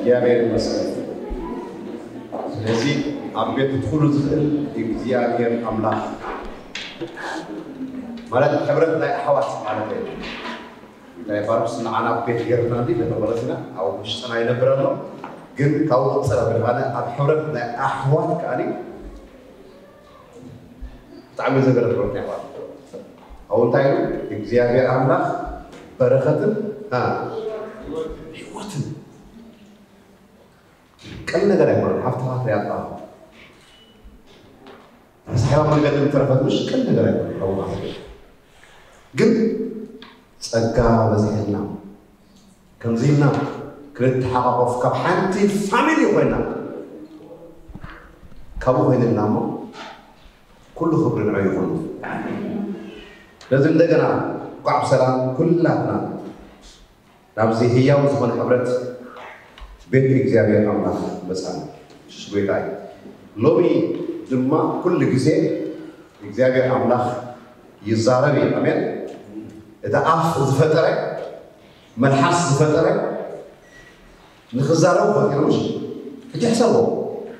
እግዚኣብሔር ይመስገን። ስለዚ ኣብ ቤት ኩሉ ዝኽእል እግዚኣብሔር ኣምላኽ ማለት ሕብረት ናይ ኣሕዋት ማለት እዩ። ናይ ባርክስ ንዓና ቤት ገርና እንዲ ለተመለስና ኣብ ውሽጥና ይነብር ኣሎ። ግን ካብኡ ቅፅል ኣቢልካ ኣብ ሕብረት ናይ ኣሕዋት ከዓኒ ብጣዕሚ ዘገርም ሕብረት ናይ ኣሕዋት። ኣብኡ እንታይ ኢሉ እግዚኣብሔር ኣምላኽ በረኸትን አ፣ ህይወትን ቀል ነገር ኣይኮነን። ሃብትኻ ትሪኣ ኣለኻ። ተሳሒባ መንገዲ ምተረፈት ምሽ ቀል ነገር ኣይኮነን። ኣብኡ ግን ጸጋ በዚሕልና ከምዚ ኢልና ክንተሓቋቆፍ ካብ ሓንቲ ፋሚሊ ኮይና ካብኡ ኮይንልና እሞ ኩሉ ክብሪ ንዑ ይኹን። ስለዚ እንደገና እንኳዕ ብሰላም ኩላትና ናብዚ ህያው ዝኾነ ሕብረት ቤት እግዚኣብሔር ኣምላኽ መጻና። የሱስ ጎይታ እዩ። ሎሚ ድማ ኩሉ ግዜ እግዚኣብሔር ኣምላኽ ይዛረብ እዩ። ኣሜን። እቲ ኣፍ ዝፈጠረ፣ መልሓስ ዝፈጠረ ንኽዛረቡ ፈጢሩ፣ ምሽ? ሕጂ ሕሰቦ።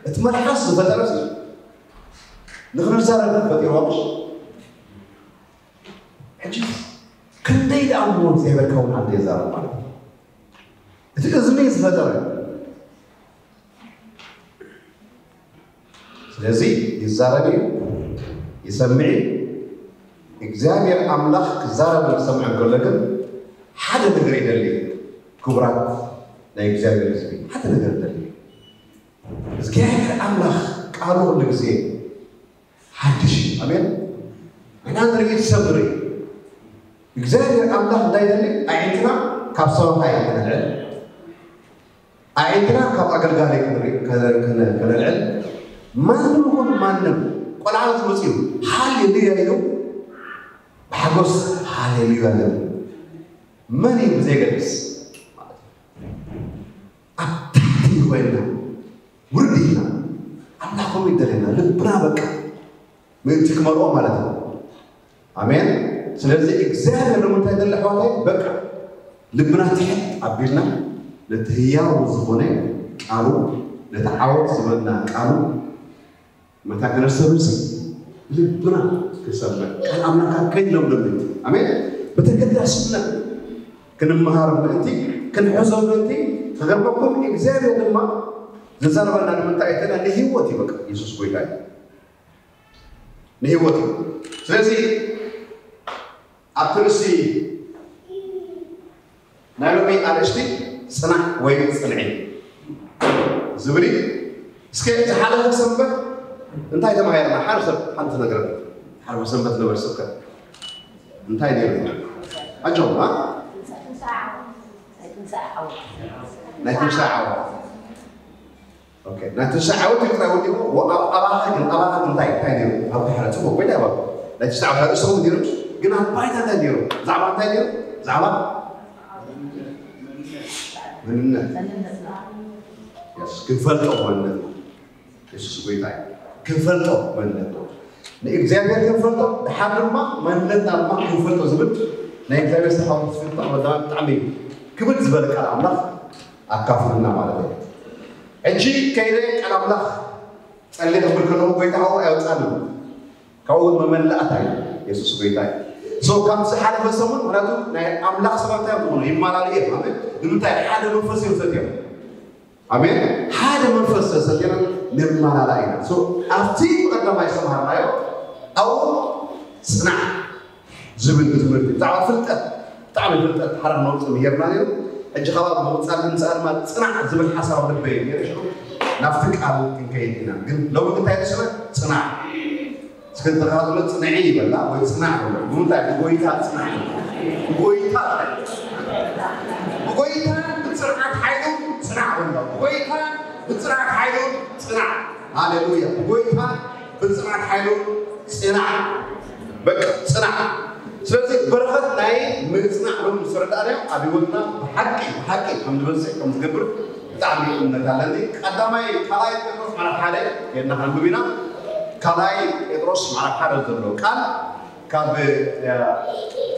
እቲ መልሓስ ዝፈጠረ ንኽንዛረብ ፈጢሩ፣ ምሽ? ሕጂ ክንደይ ደኣ እሞ እግዚኣብሔር ከውን ዓዲ የዛረብ ማለት እዩ። እቲ እዝኒ ዝፈጠረ። ስለዚ ይዛረብ እዩ፣ ይሰምዕ እዩ። እግዚኣብሔር ኣምላኽ ክዛረብን ክሰምዕን ከሎ ግን ሓደ ነገር ይደሊ። ክቡራት ናይ እግዚኣብሔር ህዝቢ፣ ሓደ ነገር ይደሊ። እግዚኣብሔር ኣምላኽ ቃሉ ኩሉ ግዜ ሓድሽ እዩ። ኣሜን። ንሕና ንርኢ፣ ሰብ ንርኢ። እግዚኣብሔር ኣምላኽ እንታይ ይደሊ? ኣዒንትና ካብ ሰማይ ከነልዕል፣ ኣዒንትና ካብ ኣገልጋሊ ክንርኢ፣ ከነ-፣ ከነ-፣ ከነልዕል። ማንም ይኹን ማንም፣ ቆልዓ ዝመጽኡ ሃሌሉያ ኢሉ ብሓጎስ ሃሌሉያ ኢሉ። መን እዩ ብዘየገድስ? ኣብ ታሕቲ ኮይንና፣ ውርድ ኢልና፣ ኣምላኽ ከምኡ ይደልየና። ልብና በቃ ምእንቲ ክመልኦ ማለት እዩ። ኣሜን። ስለዚ እግዚኣብሔር ንምንታይ ደለ ኣሕዋተይ? በቃ ልብና ትሕት ኣቢልና ነቲ ህያው ዝኾነ ቃሉ፣ ነቲ ዓወት ዝበልና ቃሉ መታ ክነስተብልሲ ልብና ክሰምዕ ቃል ኣምላኽ ከይንለምዶ ምእንቲ። ኣሜን። ብተገዳስነት ክንመሃር ምእንቲ፣ ክንሕዞ ምእንቲ። ክገርመኩም እግዚኣብሔር ድማ ዝዛረበና ንምንታይ እተና ንህይወት እዩ። በቃ የሱስ ጎይታ እዩ። ንህይወት እዩ። ስለዚ ኣብቲ ርእሲ ናይ ሎሚ ኣርእስቲ ጽናሕ ወይ ጽንዒ ዝብል እዩ። እስከ ዝሓለፈ ሰንበት እንታይ ተማሂርና? ሓደ ሰብ ሓንቲ ነገር ሓለፈ ሰንበት ነበረ ስብከት እንታይ ነይሩ? ኣጆም፣ አ? ናይ ትንሳኤ ዓወት። ኦኬ፣ ናይ ትንሳኤ ዓወት እዩ ጥራይ ወዲቑ። ወ-፣ ኣብ-፣ ኣባኻ ግን፣ ኣባኻ ግን እንታይ፣ እንታይ ነይሩ? ኣብ ድሕረ ጽቡቕ ኮይና ይባል። ናይ ትንሳኤ ዓወት ኣርእስቶም ነይሩ፣ ግን ኣብ ባይታ እንታይ ነይሩ? ብዛዕባ እንታይ ነይሩ? ብዛዕባ መንነት። የስ፣ ክንፈልጦ መንነት። የሱስ ጎይታ እዩ። ክንፈልጦ መንነት። ንእግዚኣብሔር ክንፈልጦ፣ ድሓር ድማ መንነትና ድማ ክንፈልጦ ዝብል ናይ እግዚኣብሔር ዝተሓወሱ ፍልጠት ወዳባ ብጣዕሚ ክብድ ዝበለ ቃል ኣምላኽ ኣካፍሉና ማለት እዩ። ሕጂ ከይደ ቃል ኣምላኽ ጸልየ ክብል ከለኹ ጎይታ ኸው ኣይወጻንን። ካብኡ እውን መመላእታ እዩ። የሱስ ጎይታ እዩ። So፣ ካብቲ ዝሓለፈ ሰሙን፣ ምኽንያቱ ናይ ኣምላኽ ሰባት እንታይ እዮም ዝኾኑ? ይመላለኡ እዮም። ኣሜን። ንምንታይ? ሓደ መንፈስ እዮም ሰትዮም። ኣሜን። ሓደ መንፈስ ተሰቲና ንመላላ ኢና። So፣ ኣብቲ ብቐዳማይ ዝተምሃርናዮ ኣብኡ ጽናዕ ዝብል ትምህርቲ ብዛዕባ ፍልጠት፣ ብጣዕሚ ፍልጠት ሓራ ነውጽእ ምሄርና ነይሩ። ሕጂ ካባ ብምቕጻል ንምጻእ ድማ ጽናዕ ዝብል ሓሳብ ልበይ ነይሩ። ሽዑ ናብቲ ቃል ክንከይድ ኢና። ግን ሎሚ እንታይ ርእስና? ጽናዕ። እስከ ተኻትሎ ጽንዒ ይበላ ወይ ጽናዕ በሎ። ብምንታይ? ብጎይታ ጽናዕ። ብጎይታ ጽናዕ። ብጎይታ ብጽንዓት ሓይሉ ጽናዕ በሎ። ብጎይታ ብጽንዓት ሓይሉ ጽናዕ። ሃሌሉያ። ብጎይታ ብጽንዓት ሓይሉ ጽናዕ። በቃ ጽናዕ። ስለዚ በረኸት ናይ ምጽናዕ ሎም ዝተረዳእናዮ ኣብ ህይወትና ብሓቂ፣ ብሓቂ ከም ዝበዝሕ ከም ዝገብር ብጣዕሚ እምነት ኣለኒ። ቀዳማይ፣ ካልኣይ ጴጥሮስ ምዕራፍ ሓደ ጌርና ከንብብ ኢና። ካልኣይ ጴጥሮስ ምዕራፍ ሓደ ዘሎ ቃል ካብ፣ እ፣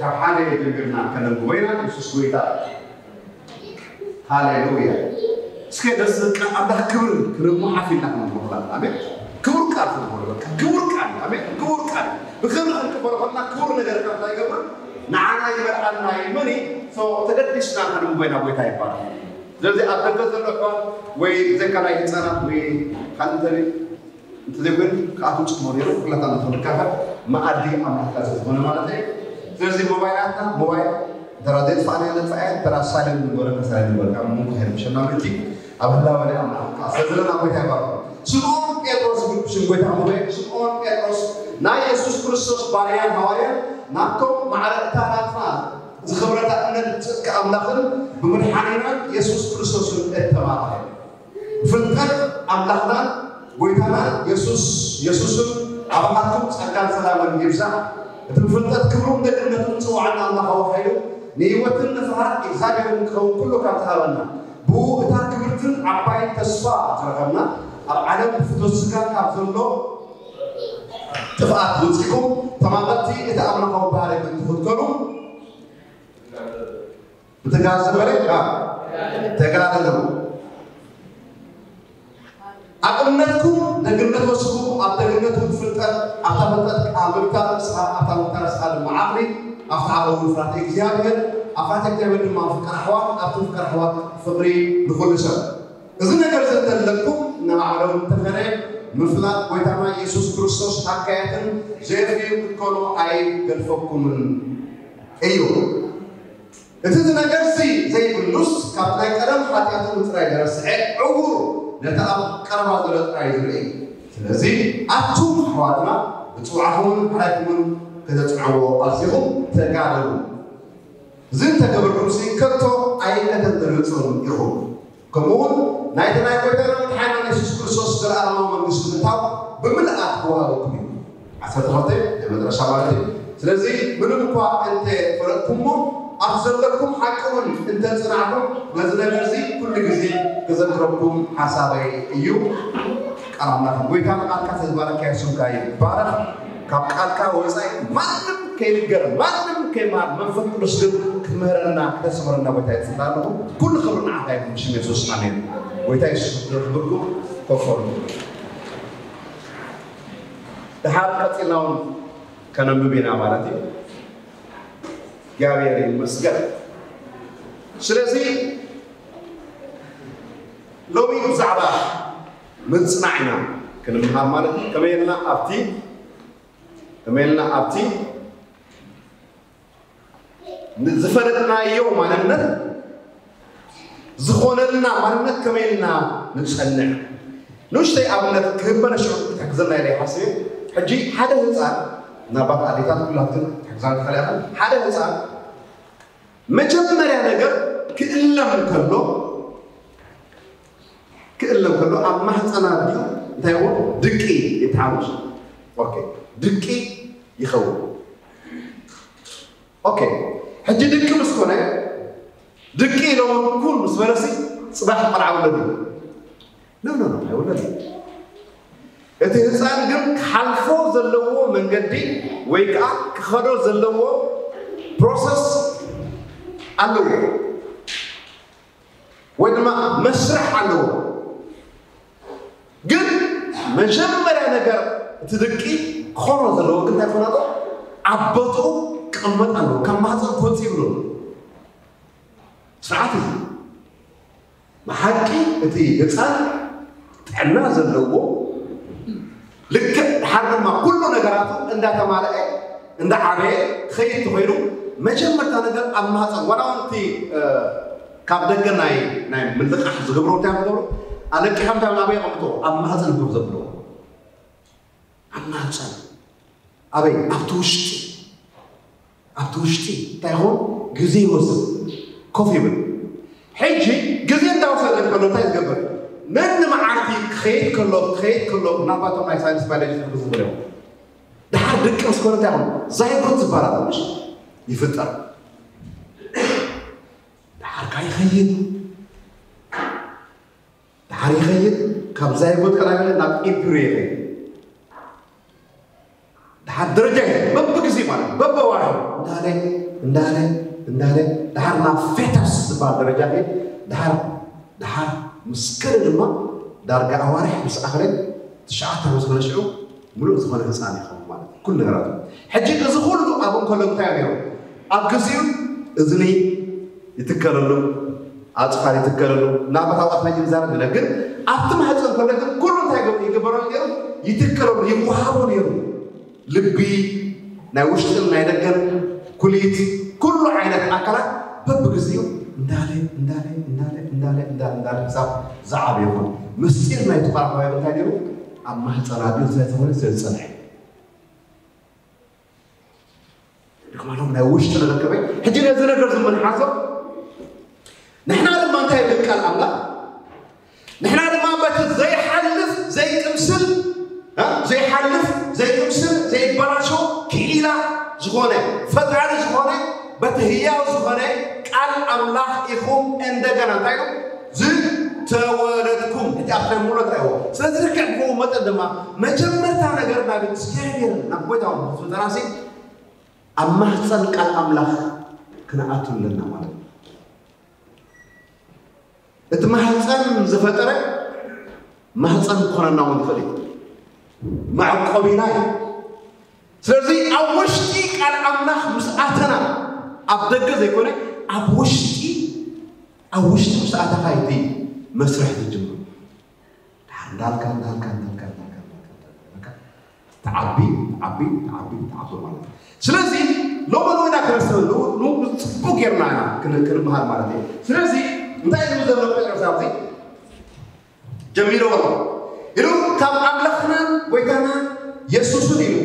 ካብ ሓደ ጀሚርና ከነንብቦ ኢና። የሱስ ጎይታ። ሃሌሉያ። እስከ ደስ ዝብል ቃል ኣምላኽ ክብር ክንህቦ ሓፍ ኢልና ክንህቦ ከለና፣ ኣሜን። ክቡር ቃል ክንህቦ፣ በቃ ክቡር ቃል፣ ኣሜን። ክቡር ቃል ብክብሪ ክንቅበሎ ከለና ክቡር ነገር ካብ እንታይ ይገብር? ንዓና ይመርዓልና እዩ። መን እዩ? So ተገዲስና ከነንብቦ ኢና። ጎይታ ይባረክ። ስለዚ ኣብ ደገ ዘሎ ኣሕዋት ወይ ብዘይካ ናይ ህፃናት ወይ ካልእ እንተዘይ እንተዘይኮይኑ ክኣትዉ ጽምኡ ነይሩ። ኩላትና ንኽንካፈል መኣዲ ኣምላኽካ ዝኾነ ማለት እዩ። ስለዚ ሞባይላትና ሞባይል ተራ ዘጥፋእና ነጥፋእያ፣ ተራ ሳይለንት ንግበረካ ሳይለንት ንግበረካ። ኣብ መንጎ ከይረብሸና ምእንቲ ኣብ ህላወ ናይ ኣምላኽ ክኣስር ዘለና ጎይታ ይባርክ። ስምዖን ጴጥሮስ ይብል ብሽም ጎይታ እሞ ስምዖን ጴጥሮስ ናይ የሱስ ክርስቶስ ባርያን ሃዋርያን ናብቶም ማዕረ እታ ናትና ዝኽብረታ እምነት ጽድቂ ኣምላኽን ብምድሓኒናን የሱስ ክርስቶስን እተባረኸ። ፍልጠት ኣምላኽናን ጎይታናን የሱስ የሱስን ኣባኻትኩም ጸጋን ሰላምን ይብዛሕ። እቲ ብፍልጠት ክብሩን ደግነቱን ዝጸውዓና ኣምላኻዊ ሓይሉ ንህይወትን ንፍርሃት እግዚኣብሔርን ክኸውን ኩሉ ካብ ዝሃበና ብኡ እታ ክብርትን ዓባይን ተስፋ ዝረኸብና ኣብ ዓለም ብፍቶት ስጋ ካብ ዘሎ ጥፍኣት ወጺኹም ተማቐልቲ እቲ ኣምላኻዊ ባህሪ ክትትኽተሉ ብትግሃት ዝበለ ተጋደሉ። ኣብ እምነትኩም ደግነት ወስኹ፣ ኣብ ደግነትኩም ፍልጠት፣ ኣብታ ፍልጠት ኣምርታ ርእስኻ፣ ኣብታ ኣምርታ ርእስኻ ድማ ዓቕሊ፣ ኣብታ ዓቕሊ እውን ፍርሃት እግዚኣብሔር፣ ኣብ ፍርሃት እግዚኣብሔር ድማ ፍቅር ኣሕዋት፣ ኣብቲ ፍቅር ኣሕዋት ፍቅሪ ንኹሉ ሰብ። እዚ ነገር እዚ እንተለኩም ንባዕሎም እንተፈረ ምፍላጥ ጎይታና ኢየሱስ ክርስቶስ ሃካያትን ዘየፍርዩ ክትኮኑ ኣይገድፈኩምን እዩ። እቲ ዝነገርሲ ዘይብሉስ ካብ ናይ ቀደም ሓጢኣቱ ጥራይ ዝረስዐ ዕዉር ነቲ ኣብ ቀረባ ዘሎ ጥራይ ዝርኢ። ስለዚ ኣቱም ኣሕዋትና ብጽውዓኹምን ብሓይልኩምን ከተጽንዕዎ ኣዚኹም ተጋደሉ። እዚ እንተገበርኩምሲ ከቶ ኣይከተንደርብጹን ኢኹም። ከምኡውን ናይቲ ናይ ጎይታና መድሓኒና የሱስ ክርስቶስ ዘለኣለማዊ መንግስቲ ምእታው ብምልኣት ክወሃበኩም እዩ። ዓሰርተ ክልተ ናይ መጨረሻ ማለት እዩ። ስለዚ ምንም እኳ እንተ ፈለጥኩሞ ኣብቲ ዘለኩም ሓቂ እውን እንተ ጽናዕኩም ነዚ ነገር እዚ ኩሉ ግዜ ክዘክረኩም ሓሳበይ እዩ። ቃል ኣምላኽ ጎይታ ንቃልካ ተዝባረካ ስምካ ይባረክ። ካብ ቃልካ ወፃኢ ማንም ከይንገር ማንም ከይመሃር መንፈስ ቅዱስ ግን ክምህረና ክተስምረና ጎይታ ይፅላ ኣለኹ። ኩሉ ክብሪ ንዓኻ ይኹን ብሽም የሱስ ኣሜን። ጎይታ የሱስ ክብርኩም ከፈሉ። ድሓር ቀፂልና እውን ከነንብብ ኢና ማለት እዩ። እግዚኣብሔር ይመስገን። ስለዚ ሎሚ ብዛዕባ ምጽናዕ ኢና ክንምሃር ማለት እዩ። ከመይ ኢልና ኣብቲ ከመይ ኢልና ኣብቲ ዝፈለጥናዮ ማንነት ዝኾነልና ማንነት ከመይ ኢልና ንጸንዕ? ንእሽተይ ኣብነት ክህበነ ሽዑ ክትሕግዘና ኢለ ይሓስብ እየ። ሕጂ ሓደ ህፃን፣ ምናልባት ኣዴታት ኩላትክን ክትሕግዛን ትኽእላ ኢኽን። ሓደ ህፃን መጀመርያ ነገር ክእለም ከሎ ክእለም ከሎ ኣብ ማህፀና ድዩ እንታይ ይኸውን? ድቂ ይተሓወስ። ኦኬ፣ ድቂ ይኸውን። ኦኬ፣ ሕጂ ድቂ ምስ ኮነ ድቂ ኢሎም ኩል ምስ በለሲ ጽባሕ ቆልዓ ውለዱ። ኖ ኖ ኖ፣ ኣይውለድ። እቲ ህፃን ግን ክሓልፎ ዘለዎ መንገዲ ወይ ከዓ ክኸዶ ዘለዎ ፕሮሰስ ኣለዎ ወይ ድማ መስርሕ ኣለዎ። ግን መጀመርያ ነገር እቲ ድቂ ክኾኖ ዘለዎ ግን እንታይ ክኾን ኣለዎ? ኣብ ቦትኡ ክቕመጥ ኣለዎ። ካብ ማህፀን ክወፅእ ይብሎ ስርዓት እዩ። ብሓቂ እቲ ህፃን ጥዕና ዘለዎ ልክዕ ድሓር ድማ ኩሉ ነገራቱ እንዳተማልአ እንዳዓበየ ክኸይድ ተኾይኑ መጀመርታ ነገር ኣብ ማህፀን ዋላ እውን እቲ እ፣ ካብ ደገ ናይ ናይ ምልቃሕ ዝገብሮ እንታይ ዝገብሮ ኣለቂሖም እንታይ ኣበይ ኣቐምጦ ኣብ ማህፀን ግብ ዘብሎ ኣብ ማህፀን ኣበይ ኣብቲ ውሽጢ ኣብቲ ውሽጢ እንታይ ይኸውን ግዜ ይወስድ ኮፍ ይብል ሕጂ ግዜ እንዳወሰደ ከሎ እንታይ ዝገብር ነኒ መዓልቲ ክኸይድ ከሎ ክኸይድ ከሎ ምናልባቶም ናይ ሳይንስ ባዮሎጂ ትርጉ ዝብል እዮም ድሓር ደቂ ኣንስትዮ እንታይ ይኸውን ዛይጎት ዝበሃል ኣሎ ምሽ ይፍጠር ድሓር ካ ይኸይድ ድሓር ይኸይድ ካብ ዛይጎት ቀላሚለ ናብ ኢምፒሪ ይኸይድ ድሓር ደረጃ ይኸይድ በብግዜ ማለት በበዋሒ እንዳለ እንዳለ እንዳለ ድሓር ናብ ፌተስ ዝበሃል ደረጃ ይኸይድ ድሓር ደሓር ምስ ከደ ድማ ዳርጋ ኣዋርሕ ምስ ኣኽለ ትሽዓተ ምስ ዝኾነ ሽዑ ምሉእ ዝኾነ ህፃን ይኸውን ማለት እዩ። ኩሉ ነገራቱ ሕጂ እዚ ኩሉ ኣብ እንከሎ እንታይ እዮም? ኣብ ግዚኡ እዝኒ ይትከለሉ፣ ኣፅፋር ይትከለሉ። ናበታውኣት ናይ ዝዛረብ ኢለ ግን ኣብቲ ማህፀን ከሎ ግን ኩሉ እንታይ ይገበረሉ ነይሩ? ይትከለሉ፣ ይወሃቦ ነይሩ። ልቢ ናይ ውሽጥን ናይ ደገን ኩሊት ኩሉ ዓይነት ኣካላት በብግዚኡ እንዳለ እንዳለ እንዳለ እንዳለ እንዳለ እንዳለ ክሳብ ዝዓብ ይኹን ምስጢር ናይ ተቋራባዊ እንታይ ነይሩ? ኣብ ማህፀን ኣድዩ ስለተኾነ ስለዝፀንሐ ድክማሎም ናይ ውሽጢ ነገር ከመይ ሕጂ ነዚ ነገር ዝምንሓዞ ንሕና ድማ እንታይ ይብል ቃል ኣምላኽ ንሕና ድማ በቲ ዘይሓልፍ ዘይቅምስል ዘይሓልፍ ዘይቅምስል ዘይበላሾ ክኢላ ዝኾነ ፈጣሪ ዝኾነ በቲ ህያው ዝኾነ ቃል ኣምላኽ ኢኹም እንደገና እንታይ ኢሉ ዝተወለድኩም እቲ ኣብታ ሙለት ኣይዎ ስለዚ ልክዕ ብኡ መጠን ድማ መጀመርታ ነገር ናብ እግዚኣብሔር ናብ ጎይታ ፍጠራሲ ኣብ ማህፀን ቃል ኣምላኽ ክንኣቱ ኣለና ማለት እዩ እቲ ማህፀን ዝፈጠረ ማህፀን ክኾነና እውን ይኽእል እዩ መዕቆቢና እዩ ስለዚ ኣብ ውሽጢ ቃል ኣምላኽ ምስ ኣተና ኣብ ደገ ዘይኮነ ኣብ ውሽጢ ኣብ ውሽጢ ምስ ኣተኻ እቲ መስርሕ ዝጅምር እንዳልካ እንዳልካ እንዳልካ እንዳልካ እንዳልካ እንዳልካ እንዳልካ ትዓቢ ትዓቢ ትዓቢ ትዓቢ ማለት እዩ ስለዚ ሎሚ ንወይና ክነስተውዕል ንኡ ጽቡቅ ጌርና ኢና ክንመሃር ማለት እዩ ስለዚ እንታይ እዩ ዘሎ ጴጥሮስ ኣብዚ ጀሚሩ ኣሎ ኢሉ ካብ ኣምላኽናን ጎይታናን የሱስን ኢሉ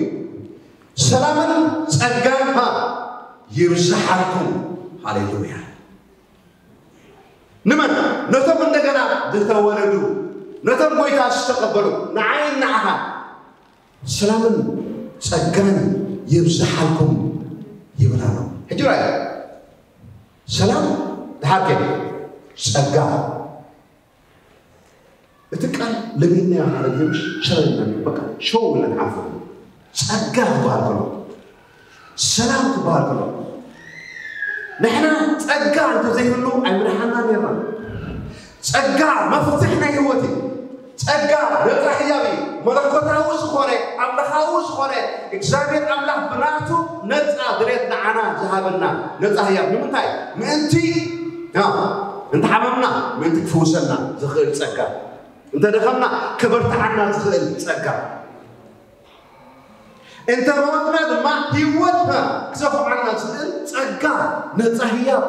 ሰላምን ጸጋን ይብዝሓልኩም ሃሌሉያ ንመን ነቶም እንደገና ዝተወለዱ ነቶም ጎይታ ዝተቀበሉ ንዓይን ንዓኻ ሰላምን ጸጋን ይብዝሓልኩም ይብል ኣሎ ሕጂ ራይ ሰላም ድሓር ከ ጸጋ እቲ ቃል ለሚድናዮ ማለት ግን ሸረልና በቃ ሸው ኢልና ንሓልፎ ጸጋ ክበሃል ከሎ ሰላም ክበሃል ከሎ ንሕና ጸጋ እንተዘይህሉ ኣይምድሓና ነርና ጸጋ መፍትሕ ናይ ህይወት እዩ ጸጋ ነጻ ህያብ እዩ መለኮታዊ ዝኾነ ኣምላኻዊ ዝኾነ እግዚኣብሔር ኣምላኽ ብናቱ ነጻ ድሌት ንዓና ዝሃበና ነጻ ህያብ ንምንታይ ምእንቲ እንተሓመምና ምእንቲ ክፍውሰና ዝኽእል ጸጋ እንተደኸምና ከበርትዓና ዝኽእል ጸጋ እንተ ሞትና ድማ ህይወትና ክሰፍዓልና ዝኽእል ጸጋ ነጻ ህያብ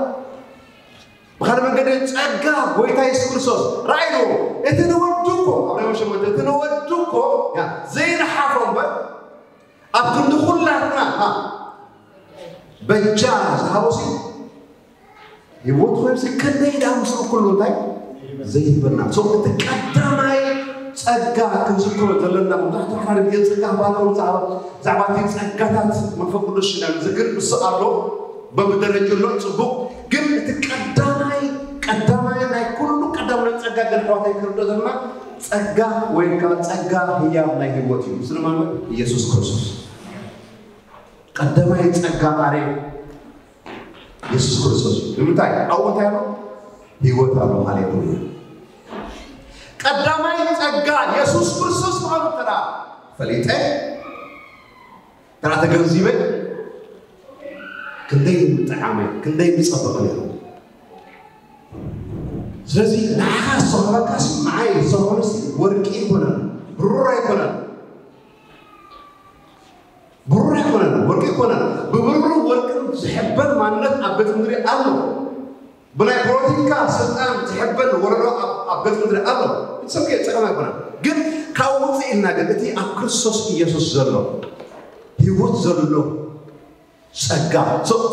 ብኻልእ መንገዲ ጸጋ ጎይታ የሱስ ክርስቶስ ራእይዎ እቲ ንወዱ እኮ ኣብ ናይ ሸመንተ እቲ ንወዱ እኮ ዘይነሓፎ እምበር ኣብ ክንዲ ኩላትና በጃ ዝሃቦሲ ህይወት ኮይኑሲ ከመይ ዳ ምስኡ ኩሉ እንታይ ዘይህበና ሶ እቲ ቀዳማይ ጸጋ ክንዝክሮ ዘለና መብዛሕትኡ ሓደ ግዜ ጸጋ ባህላዊ ብዛዕባ እቲ ጸጋታት መንፈስ ቅዱስ ኢና ንዝክር ንሱ ኣሎ በብደረጅ ኣሎ ጽቡቕ ግን እቲ ቀዳማይ ቀዳማይ ናይ ኩሉ ቀዳም ናይ ጸጋ ግን ኣሕዋታይ ክንርዶ ዘለና ጸጋ ወይ ከዓ ጸጋ ህያብ ናይ ህይወት እዩ ስለማን ኢየሱስ ክርስቶስ ቀዳማይ ጸጋ ኣረ የሱስ ክርስቶስ እዩ ንምንታይ ኣብኡ እንታይ ኣሎ ህይወት ኣሎ ሃሌሉያ ቀዳማይ ጸጋ የሱስ ክርስቶስ ምዃኑ ተራ ፈሊጠ ተራ ተገንዚበ ክንደይ ምጠዓመ ክንደይ ምጸበቐ ነይሩ ስለዚ ንዓኻ ዝተኸበካስ ንዓይ ዝተኸበነስ ወርቂ ኣይኮነን ብሩር ኣይኮነን ብሩር ኣይኮነን ወርቂ ኣይኮነን ብብሩር ወርቅን ዝሕበን ማንነት ኣብ ቤት ምድሪ ኣሎ ብናይ ፖለቲካ ስልጣን ዝሕበን ወረዶ ኣብ ቤት ምድሪ ኣሎ ሰብከ ፀገም ኣይኮነን ግን ካብ ውፅእ ኢልና ግን እቲ ኣብ ክርስቶስ ኢየሱስ ዘሎ ህይወት ዘሎ ጸጋ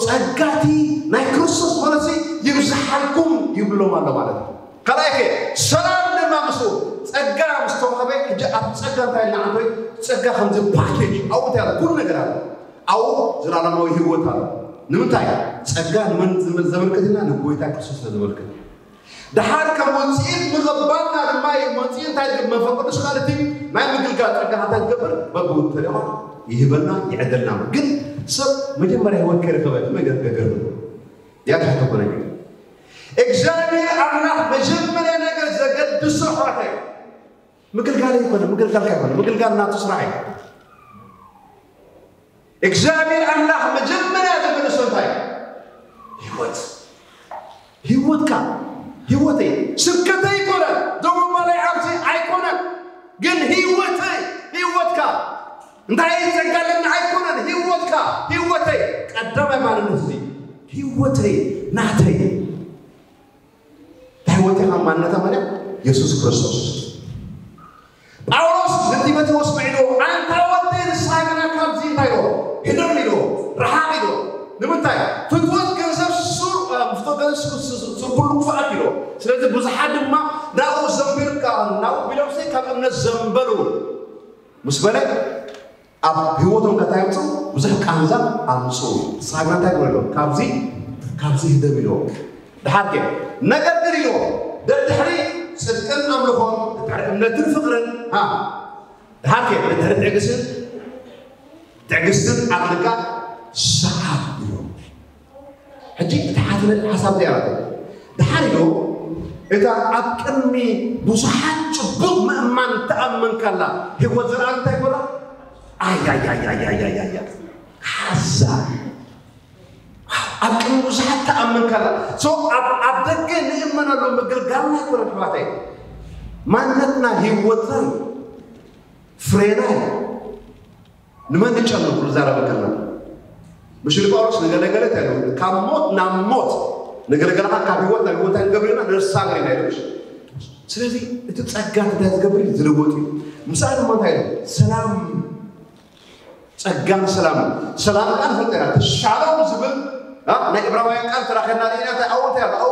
ጸጋ እቲ ናይ ክርስቶስ ዝኾነሲ ይብዝሓልኩም ይብሎም ኣሎ ማለት እዩ ካልኣይ ከ ሰላም ድማ ምስኡ ጸጋ ምስ ተዋህበ ሕጂ ኣብ ጸጋ እንታይ ኢልና ዓንቶይ ጸጋ ከምዚ ፓኬጅ ኣብኡ እንታይ ኣሎ ኩሉ ነገር ኣሎ ኣብኡ ዘላለማዊ ህይወት ኣሎ ንምንታይ ጸጋ ንመን ዘመልክት ኢልና ንጎይታ ክርስቶስ ስለ ዘመልክት ደሓር ከም ውፅኢት ምቕባልና ድማ እዩ መፅኢ እንታይ ዝብል መንፈስ ቅዱስ ካልእቲ ናይ ምግልጋል ፀጋ እንታይ ዝገብር በብውተሪዋ ይህበና ይዕደልና ግን ሰብ መጀመርያ ህይወት ከይረኸበ መገገገር ያትሕተኮነ እግዚኣብሔር ኣምላኽ መጀመርያ ነገር ዘገድሶ ኣሕዋተይ ምግልጋል ኣይኮነ፣ ምግልጋልካ ኣይኮነ፣ ምግልጋል ናቱ ስራሕ እዩ። እግዚኣብሔር ኣምላኽ መጀመርያ ዘገድሶ እንታይ? ህይወት። ህይወትካ፣ ህይወተይ፣ ስብከተይ ኣይኮነን፣ ደሞባላይ ኣብዚ ኣይኮነን፣ ግን ህይወተይ፣ ህይወትካ እንታይ ጸጋ ኣለና ኣይኮነን፣ ህይወትካ፣ ህይወተይ፣ ቀዳማይ ማንነት እዚ ህይወተይ ናተይ። እንታይ ወፂኻ ማንነታ መን እያ? የሱስ ክርስቶስ። ጳውሎስ ንጢሞቴዎስ ምዒድዎ፣ ኣንታ ወደይ ንስኻ ግና ካብዚ እንታይ ኢልዎ? ህደም ኢልዎ፣ ረሓቕ ኢልዎ። ንምንታይ? ፍትወት ገንዘብ ሱር፣ እ፣ ፍትወት ገንዘብ ሱር፣ ሱር፣ ሱር ኩሉ ክፉኣት ኢልዎ። ስለዚ ብዙሓት ድማ ናብኡ ዘንቢልካ፣ ናብኡ ቢሎምሲ ካብ እምነት ዘንበሉ ምስ በለ ኣብ ህይወቶም ከታይ ኣምፅኡ ብዙሕ ቃንዛ ኣምፅኡ። ንስኻ ግና እንታይ ግበረሎም? ካብዚ ካብዚ ህደም ኢልዎ። ድሓር ከ ነገር ግን ኢልዎ ደድሕሪ ፅድቅን ኣምልኾን ድሕሪ እምነትን ፍቕርን ሃ ድሓር ከ ድሕሪ ትዕግስትን ትዕግስትን ዓቕልካ ሰዓብ ኢልዎ። ሕጂ እቲ ሓቲ ሓሳብ እዚኣ ናተይ። ድሓር ኢሉ እታ ኣብ ቅድሚ ብዙሓት ጽቡቕ ምእማን ተኣመንካላ ህይወት ዝረኣ እንታይ ይበላ? ኣያያያያያያያ ሓዛ ኣብ ቅድሚ ብዙሓት ተኣመንካላ። ሶ ኣብ ኣብ ደገ ንእመነሉ ምግልጋልና ኣይኮነን ኣሕዋተይ። ማንነትና ህይወትና እዩ። ፍሬና እዩ። ንመን ንጨኑ ክዛረብ ከለና ምሽ ጳውሎስ ንገለገለ እንታይ ኢሉ? ካብ ሞት ናብ ሞት ንገለገለኻ ካብ ህይወት ናብ ህይወት ኣይንገብር ኢና ንሳገር ኢና ኢሉ። ስለዚ እቲ ጸጋ እንታይ ዝገብር እዩ? ዝልውጥ እዩ። ምስኣ ድማ እንታይ ኢሉ? ሰላም ጸጋን ሰላም ሰላም ቃል ፍልጠና ተሻሎም ዝብል አ፣ ናይ ዕብራውያን ቃል ተራኸብና ርኢና እንታይ ኣብኡ እንታይ ኣሎ? ኣብኡ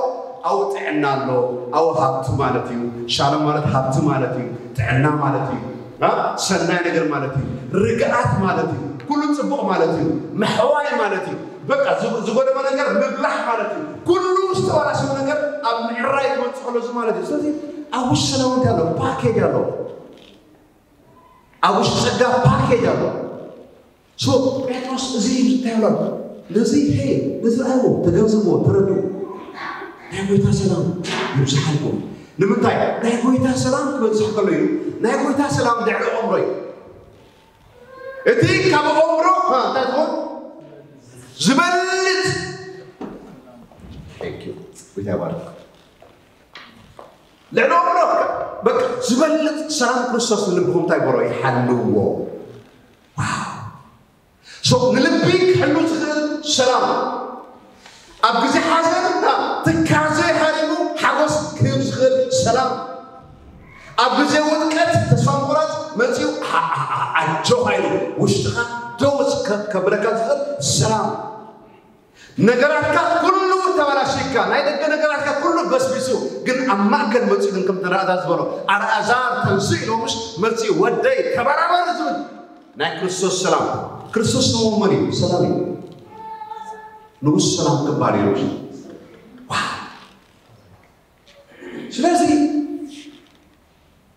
ኣብኡ ጥዕና ኣሎ። ኣብኡ ሃብቲ ማለት እዩ። ሻሎም ማለት ሃብቲ ማለት እዩ። ጥዕና ማለት እዩ። አ፣ ሰናይ ነገር ማለት እዩ። ርግኣት ማለት እዩ። ኩሉ ጽቡቕ ማለት እዩ። ምሕዋይ ማለት እዩ። በቃ ዝጎ- ዝጎደመ ነገር ምብላሕ ማለት እዩ። ኩሉ ዝተበላሸወ ነገር ኣብ ምዕራይ ክመጽእ ከሎ እዚ ማለት እዩ። ስለዚ ኣብ ውሽጢ ሰላም እንታይ ኣሎ? ፓኬጅ ኣሎ። ኣብ ውሽጢ ጸጋ ፓኬጅ ኣሎ። ሶ ጴጥሮስ እዚ እንታይ ኣሎ? ነዚ ሄ ነዚ ኣይዎ ተገንዝብዎ ተረድኡ። ናይ ጎይታ ሰላም ይብዝሓልኩም። ንምንታይ ናይ ጎይታ ሰላም ክበዝሕ ከሎ እዩ። ናይ ጎይታ ሰላም ልዕሊ ኣእምሮ እዩ። እቲ ካብ ኣእምሮ እ፣ እንታይ ትኾን ዝበልጥ። Thank you። ጎይታ ይባርክ። ልዕሊ ኣእምሮ በቃ ዝበልጥ ሰላም ክርስቶስ ንልብኹም እንታይ በሮ ይሓልዎ። ዋው። ሶ ንልቢ ክሕሉ ዝኽእል ሰላም፣ ኣብ ግዜ ሓዘን ትካዘ ሃሪሙ ሓጎስ ክህብ ዝኽእል ሰላም፣ ኣብ ግዜ ውድቀት ተስፋ ምቑራጽ መጺኡ ዓ- ዓ- ዓ- ኣጆኻ ኢሉ ውሽጥኻ ደው ከ- ከብለካ ዝኽእል ሰላም። ነገራትካ ኩሉ ተበላሽካ፣ ናይ ደገ ነገራትካ ኩሉ በስቢሱ፣ ግን ኣብ ማእከል መጺኡ ግን ከምቲ ረኣዛር ዝበሎ ኣልኣዛር ተንስእ ኢሎ ምሽ መጺኡ ወደይ ተበራበር ዝብል ናይ ክርስቶስ ሰላም። ክርስቶስ ንመን እዩ? ሰላም እዩ። ንጉስ ሰላም ክበሃል እዩ። ዋው። ስለዚ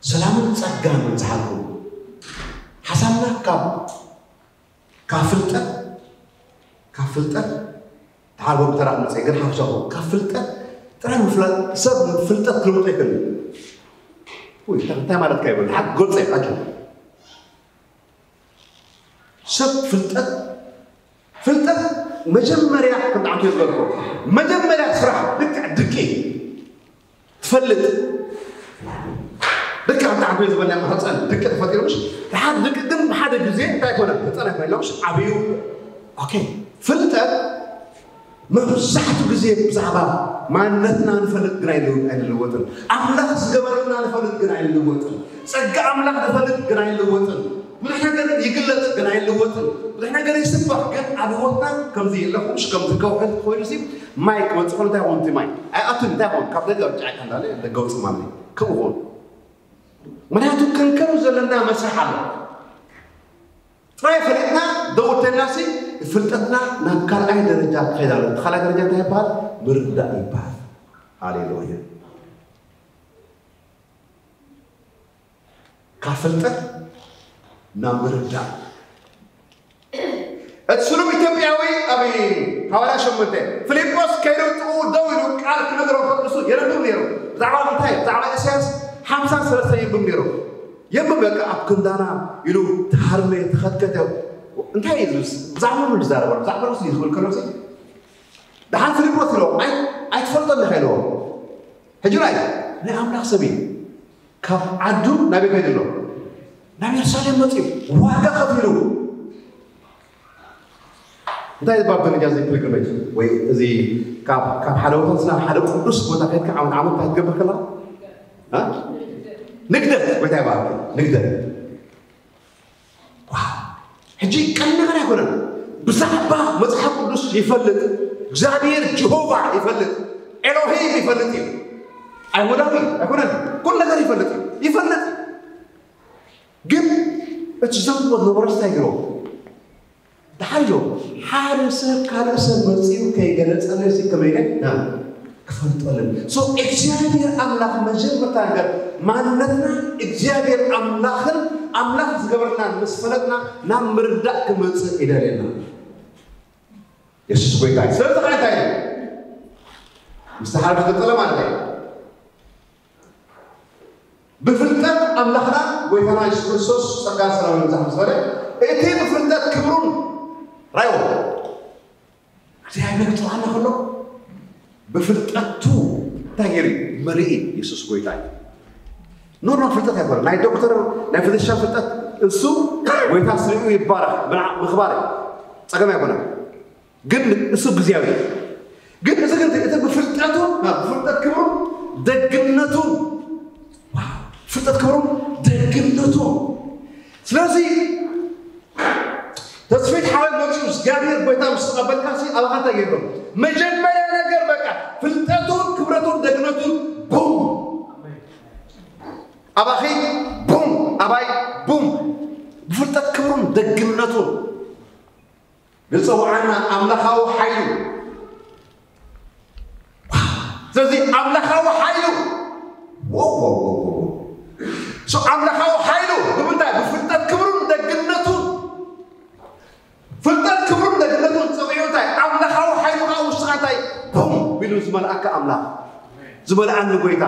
ሰላምን ጸጋን ይብዝሓልኩም። ሓሳብና ካብ ካብ ፍልጠት ካብ ፍልጠት ተሓር ወዲ ተራ ክመፀ ግን ሓፍሻኹ ካብ ፍልጠት ጥራይ ምፍላጥ ሰብ ፍልጠት ክልውጦ ይክእል። ውይ እንታይ ማለትካ ይብል ሓቅ ጎልፀ ኣጆ ሰብ ፍልጠት ፍልጠት መጀመርያ ክንዓቱ ይዝበልኮ መጀመርያ ስራሕ ልክዕ ድቂ ትፈልጥ ደቂ ኣብቲ ዓበይ ዝበልና ማህፀን ደቂ ተፈጢሩ ምሽ ድሓር ደቂ ግን ሓደ ግዜ እንታይ ኮነ ህፃናት ኮይና ምሽ ዓብዩ ኦኬ ፍልጠት መብዛሕቱ ግዜ ብዛዕባ ማንነትና ንፈልጥ ግን ኣይንልወጥን ኣምላኽ ዝገበረልና ንፈልጥ ግን ኣይንልወጥን ጸጋ ኣምላኽ ንፈልጥ ግን ኣይንልወጥን ብዙሕ ነገር ይግለጽ ግን ኣይልወጥን ብዙሕ ነገር ይስበኽ ግን ኣብ ህይወትና ከምዚ የለኹምሽ ከምዚ ከውሒ ኮይኑ ሲ ማይ ክመጽእ ከሎ እንታይ ኾን እቲ ማይ ኣይኣቱን እንታይ ኾን ካብ ደገ ጫካ እንዳለ ደገ ውጽእ ማለት እዩ ከምኡ ኾን ምክንያቱ ክንከም ዘለና መስርሕ ኣሎ ጥራይ ፈሊጥና ደውተና ሲ ፍልጠትና ናብ ካልኣይ ደረጃ ክኸይድ ኣሎ ካልኣይ ደረጃ እንታይ ይበሃል ምርዳእ ይበሃል ሃሌሉያ ካብ ፍልጠት ናብ ምርዳእ እቲ ስሉብ ኢትዮጵያዊ ኣብ ሃዋርያ ሸሞንተ ፊልጶስ ከይዱ ጥኡ ደው ኢሉ ቃል ክነግሮ ከቅሱ የረብብ ነይሩ። ብዛዕባ እንታይ? ብዛዕባ ኢሳያስ ሓምሳ ሰለስተ የንብብ ነይሩ። የንብብ በቃ ኣብ ክንዳና ኢሉ ተሃርመ ተኸትከተ። እንታይ እዩ ዝብስ ብዛዕባ ምን ዝዛረበ ብዛዕባ ርሱ ዝብል ከሎ ደሓን ፊልጶስ ኢሎ ኣይትፈልጦ ኣለካ ኢልዎ። ሕጂ ናይ ናይ ኣምላኽ ሰብ እዩ። ካብ ዓዱ ናበይ ከይዱ ኣሎ? ናብ የሩሳሌም መፅኡ ዋጋ ከፊሉ። እንታይ ይባል ደረጃ እዚ ፒልግሪሜጅ ወይ እዚ ካብ ካብ ሓደ ቦታ ናብ ሓደ ቅዱስ ቦታ ከድካ ዓመት ዓመት እንታይ ትገብር ከላ ንግደት ወይ እንታይ ይባል ንግደት። ሕጂ ቀን ነገር ኣይኮነን። ብዛዕባ መፅሓፍ ቅዱስ ይፈልጥ፣ እግዚኣብሔር ጀሆቫ ይፈልጥ፣ ኤሎሂም ይፈልጥ እዩ። ኣይሁዳዊ ኣይኮነን። ኩል ነገር ይፈልጥ እዩ ይፈልጥ። ግን እቲ ዘንቦት ነበረስ እንታይ ገይሮ? ደሓር እዮም ሓደ ሰብ ካልእ ሰብ መፂኡ ከይገለፀለሲ ከመይ ኢለ ክፈልጠለን። So እግዚኣብሔር ኣምላኽ መጀመርታ ነገር ማንነትና እግዚኣብሔር ኣምላኽን ኣምላኽ ዝገበርና ምስ ፈለጥና ናብ ምርዳእ ክመፅእ ይደልየና። የሱስ ጎይታ እዩ። ስለዚ ከዓ እንታይ እዩ? ምስ ሓደ ክጥለ ማለት እዩ። ብፍልጠት ኣምላኽና ጎይታና የሱስ ክርስቶስ ጸጋን ሰላምን ይብዛሕ ምስ በለ እቲ ብፍልጠት ክብሩን ራይዎ እግዚኣብሔር ክጽዋዕና ከሎ ብፍልጠቱ እንታይ ገይሩ መርኢ የሱስ ጎይታ እዩ። ኖርማል ፍልጠት ኣይኮነ ናይ ዶክተር ናይ ፍዚሻን ፍልጠት እሱ ጎይታ ስሪኡ ይባረክ ምክባር ጸገም ኣይኮነ። ግን እሱ ግዜያዊ ግን እዚ ግን እቲ ብፍልጠቱ ብፍልጠት ክብሩ ደግነቱ ፍልጠት ክብሩ ደግነቱ ስለዚ ተስፊት ሓወይ መፅኡ እግዚኣብሔር ጎይታ ምስ ተቐበልካ ሲ ኣባኻ እንታይ ገይርሎ መጀመርያ ነገር በቃ ፍልጠቱን ክብረቱን ደግነቱን ቡም ኣባኺ ቡም ኣባይ ቡም ብፍልጠት ክብሩን ደግነቱን ዝፀውዓና ኣምላኻዊ ሓይሉ ስለዚ ኣምላኻዊ ሓይሉ ኣምላኻዊ ሓይሉ ብምንታይ ብፍልጠት ክብሩን ደግነቱን ፍልጠት ክብሩን ደግነቱን ፀዊዑ እንታይ ኣምላኻዊ ሓይሉ ከዓ ውስኻ እንታይ ቡም ቢሉ ዝመልኣካ ኣምላኽ ዝመልኣኒ ጎይታ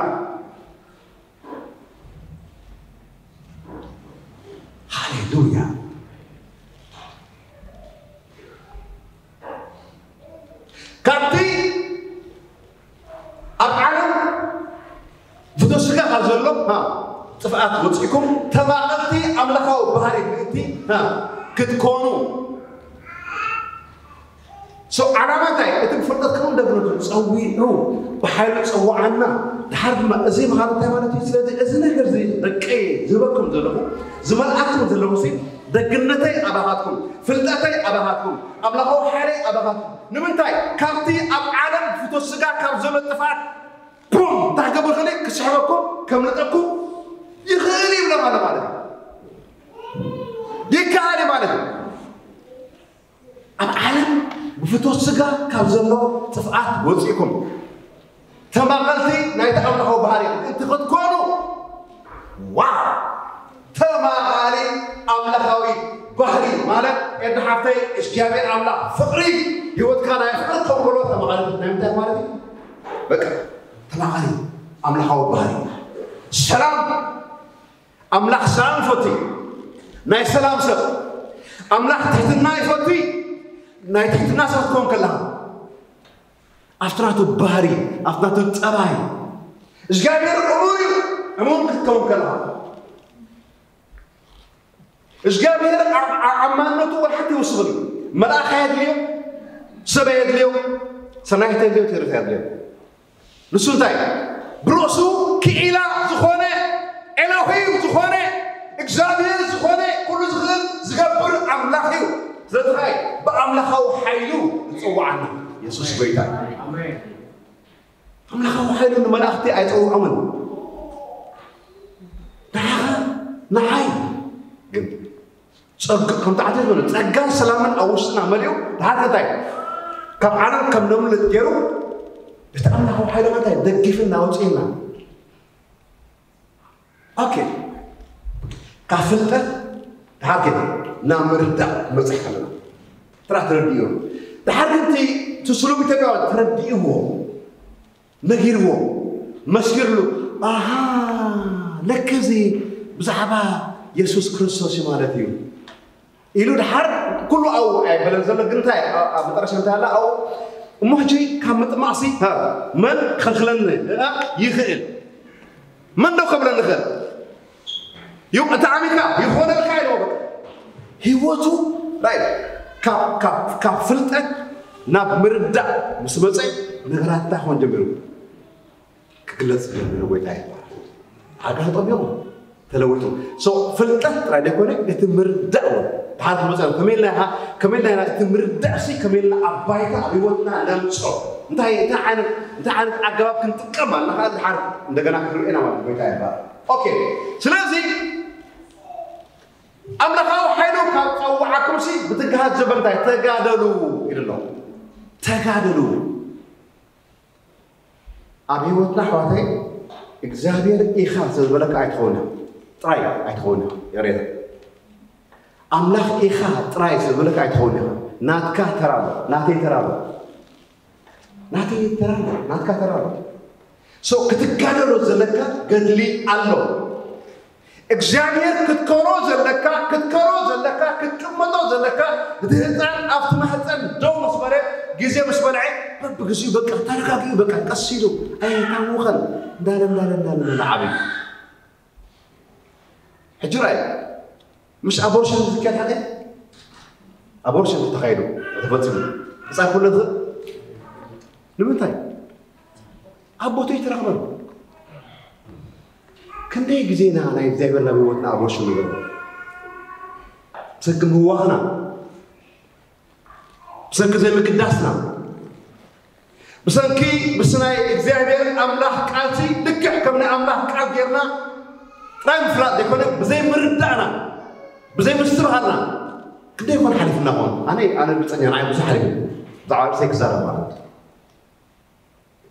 ሃሌሉያ ካብቲ ኣብ ዓለም ፍቶ ስጋ ካብ ዘሎ ጥፍኣት ወፂእኩም ተማቐልቲ ኣምላኻዊ ባህሪ ምእንቲ ክትኮኑ ዓላማ እንታይ እቲ ብፍልጠት ከም ደብረቱ ፀዊዑ ብሓይሉ ፀዋዓና ድሓር ድማ እዚ ምዃኑ እንታይ ማለት እዩ ስለዚ እዚ ነገር እዚ ደቀየ ዝህበኩም ዘለኹ ዝመልኣኩም ዘለኹ ደግነተይ ኣባኻትኩም ፍልጠተይ ኣባኻትኩም ኣምላኻዊ ሓይለይ ኣባኻትኩም ንምንታይ ካብቲ ኣብ ዓለም ፍቶ ስጋ ካብ ዘሎ ጥፍኣት ቡም እንታይ ክገብር ክእል ክስሕበኩም ከምልጠኩም ይኽእል ይብሎም ኣሎ ማለት እዩ ይከኣል ማለት እዩ ኣብ ዓለም ብፍቶ ስጋ ካብ ዘሎ ጥፍኣት ወፂእኩም ተማቐልቲ ናይቲ ኣምላኻዊ ባህሪ ምእንቲ ክትኮኑ ዋ ተማቓሊ ኣምላኻዊ ባህሪ ማለት ኤዲ ሓፍተይ እግዚኣብሔር ኣምላኽ ፍቕሪ ህይወትካ ናይ ፍቕሪ ከም ከሎ ተማቓሊ ናይ ምንታይ ማለት እዩ በቃ ተማቓሊ ኣምላኻዊ ባህሪ ሰላም ኣምላኽ ሰላም ይፈቱ ናይ ሰላም ሰብ ኣምላኽ ትሕትና ይፈቱ ናይ ትሕትና ሰብ ትኸውን ከለኻ ኣብቲ ናቱ ባህሪ ኣብቲ ናቱ ፀባይ እግዚኣብሔር እሙን እዩ እሙን ክትከውን ከለኻ እግዚኣብሔር ዓማነቱ ወላ ሓንቲ ይውስኽን እዩ መልኣኻ የድልዮ ሰብ የድልዮ ሰናይት የድልዮ ተርፍ የድልዮ ንሱ እንታይ ብርእሱ ክኢላ ዝኾነ ኤሎሂም ዝኾነ እግዚኣብሔር ዝኾነ ኩሉ ዝኽእል ዝገብር ኣምላኽ እዩ ስለዚ ብኣምላኻዊ ሓይሉ ዝፅዋዓና የሱስ ጎይታ ኣምላኻዊ ሓይሉ ንመላእኽቲ ኣይፀውዖምን ንዓኻ ንዓይ ግን ጸጋ ከም ተዓተ ዝበለ ጸጋን ሰላምን ኣብ ውሽጥና መሊኡ ድሓር እንታይ ካብ ዓለም ከም ነምልጥ ገይሩ እቲ ኣምላኻዊ ሓይሊ እንታይ ደጊፍና ኣውፅእና ኦኬ ካብ ፍልጠት ድሓር ግን ናብ ምርዳእ መፅሕ ከለና ጥራሕ ተረዲእዮ ድሓር ግን እቲ ስሉም ኢትዮጵያ ተረዲእዎ ነጊርዎ፣ መስኪርሉ። ኣሃ፣ ለክዚ ብዛዕባ የሱስ ክርስቶስ እዩ ማለት እዩ ኢሉ ድሓር ኩሉ ኣብኡ ኣይበለን ዘሎ። ግን እንታይ ኣብ መጠረሻ እንታይ ኣላ ኣብኡ? እሞ ሕጂ ካብ ምጥማቕሲ መን ክኸልክለኒ ይኽእል? መን ደው ከብለኒ ይኽእል? እዩ እቲ ዓሚካ ይኾነልካ ኢልዎ። በቃ ህይወቱ ራይ ካብ ፍልጠት ናብ ምርዳእ ምስ መፀ ነገራት እንታይ ክኾን ጀሚሩ? ክግለጽ ጀሚሩ። ጎይታ ይባረክ። ኣጋልጦም እዮም ተለዊጡ። ፍልጠት ጥራይ ዘይኮነ እቲ ምርዳእ እውን ብሓንቲ መፀ ከመይ ኢልና ኢኻ ከመይ ኢልና ኢና እቲ ምርዳእ ሲ ከመይ ኢልና ኣብ ባይታ ኣብ ህይወትና ነምፅኦ እንታይ እንታይ ዓይነት እንታይ ዓይነት ኣገባብ ክንጥቀም ኣለና ከዓ ድሓር እንደገና ክንርኢ ኢና ማለት ጎይታ ይባረክ። ኦኬ። ስለዚ ኣምላኻዊ ሓይሉ ካብ ጸውዓኩም ሲ ብትግሃት ዘበንታይ ተጋደሉ ኢሉ ኣሎ። ተጋደሉ። ኣብ ህይወትና ኣሕዋተይ እግዚኣብሔር ኢኻ ስለዝበለካ ኣይትኸውን ኢኻ ጥራይ ኣይትኸውን ኢኻ። የሬታ ኣምላኽ ኢኻ ጥራይ ስለዝበለካ ኣይትኸውን ኢኻ። ናትካ ተራሎ ናተይ ተራሎ ናተይ ተራሎ ናትካ ተራሎ ክትጋደሎ ዘለካ ገድሊ ኣሎ። እግዚኣብሔር ክትከሮ ዘለካ ክትከሮ ዘለካ ክትቅመጦ ዘለካ እቲ ህፃን ኣብቲ ማህፀን ደው ምስ በለ ግዜ ምስ በልዐ በብግዚኡ በቃ ተረጋጊኡ በቃ ቀስ ኢሉ ኣይታወኸን እንዳለ እንዳለ እንዳለ እንዳለ ዓብዩ። ሕጂ ራይ ምሽ ኣቦርሽን ዝካየድ ሓጢኣት ኣቦርሽን ተኻይዱ ተፈፂሙ ህፃን ክውለድ ዝኽእል ንምንታይ? ኣብ ቦትኡ ኣይተረኽበን። ክንደይ ግዜና ናይ እግዚኣብሔር ናብ ህይወትና ኣቦርሽን ንገብሮ? ብሰንኪ ምህዋኽና፣ ብሰንኪ ዘይምግዳስና፣ ብሰንኪ ምስ ናይ እግዚኣብሔር ኣምላኽ ቃልሲ ልክዕ ከም ናይ ኣምላኽ ቃል ጌርና ጥራይ ምፍላጥ ዘይኮነ ብዘይምርዳእና ብዘይምስትብሃልና ክንደይ ኮን ሓሊፍና ኾን ኣነ ኣነ ርግፀኛ ንዓይ ብዙሕ ሓሊፍ ብዛዕባ ርእሰይ ክዛረብ ማለት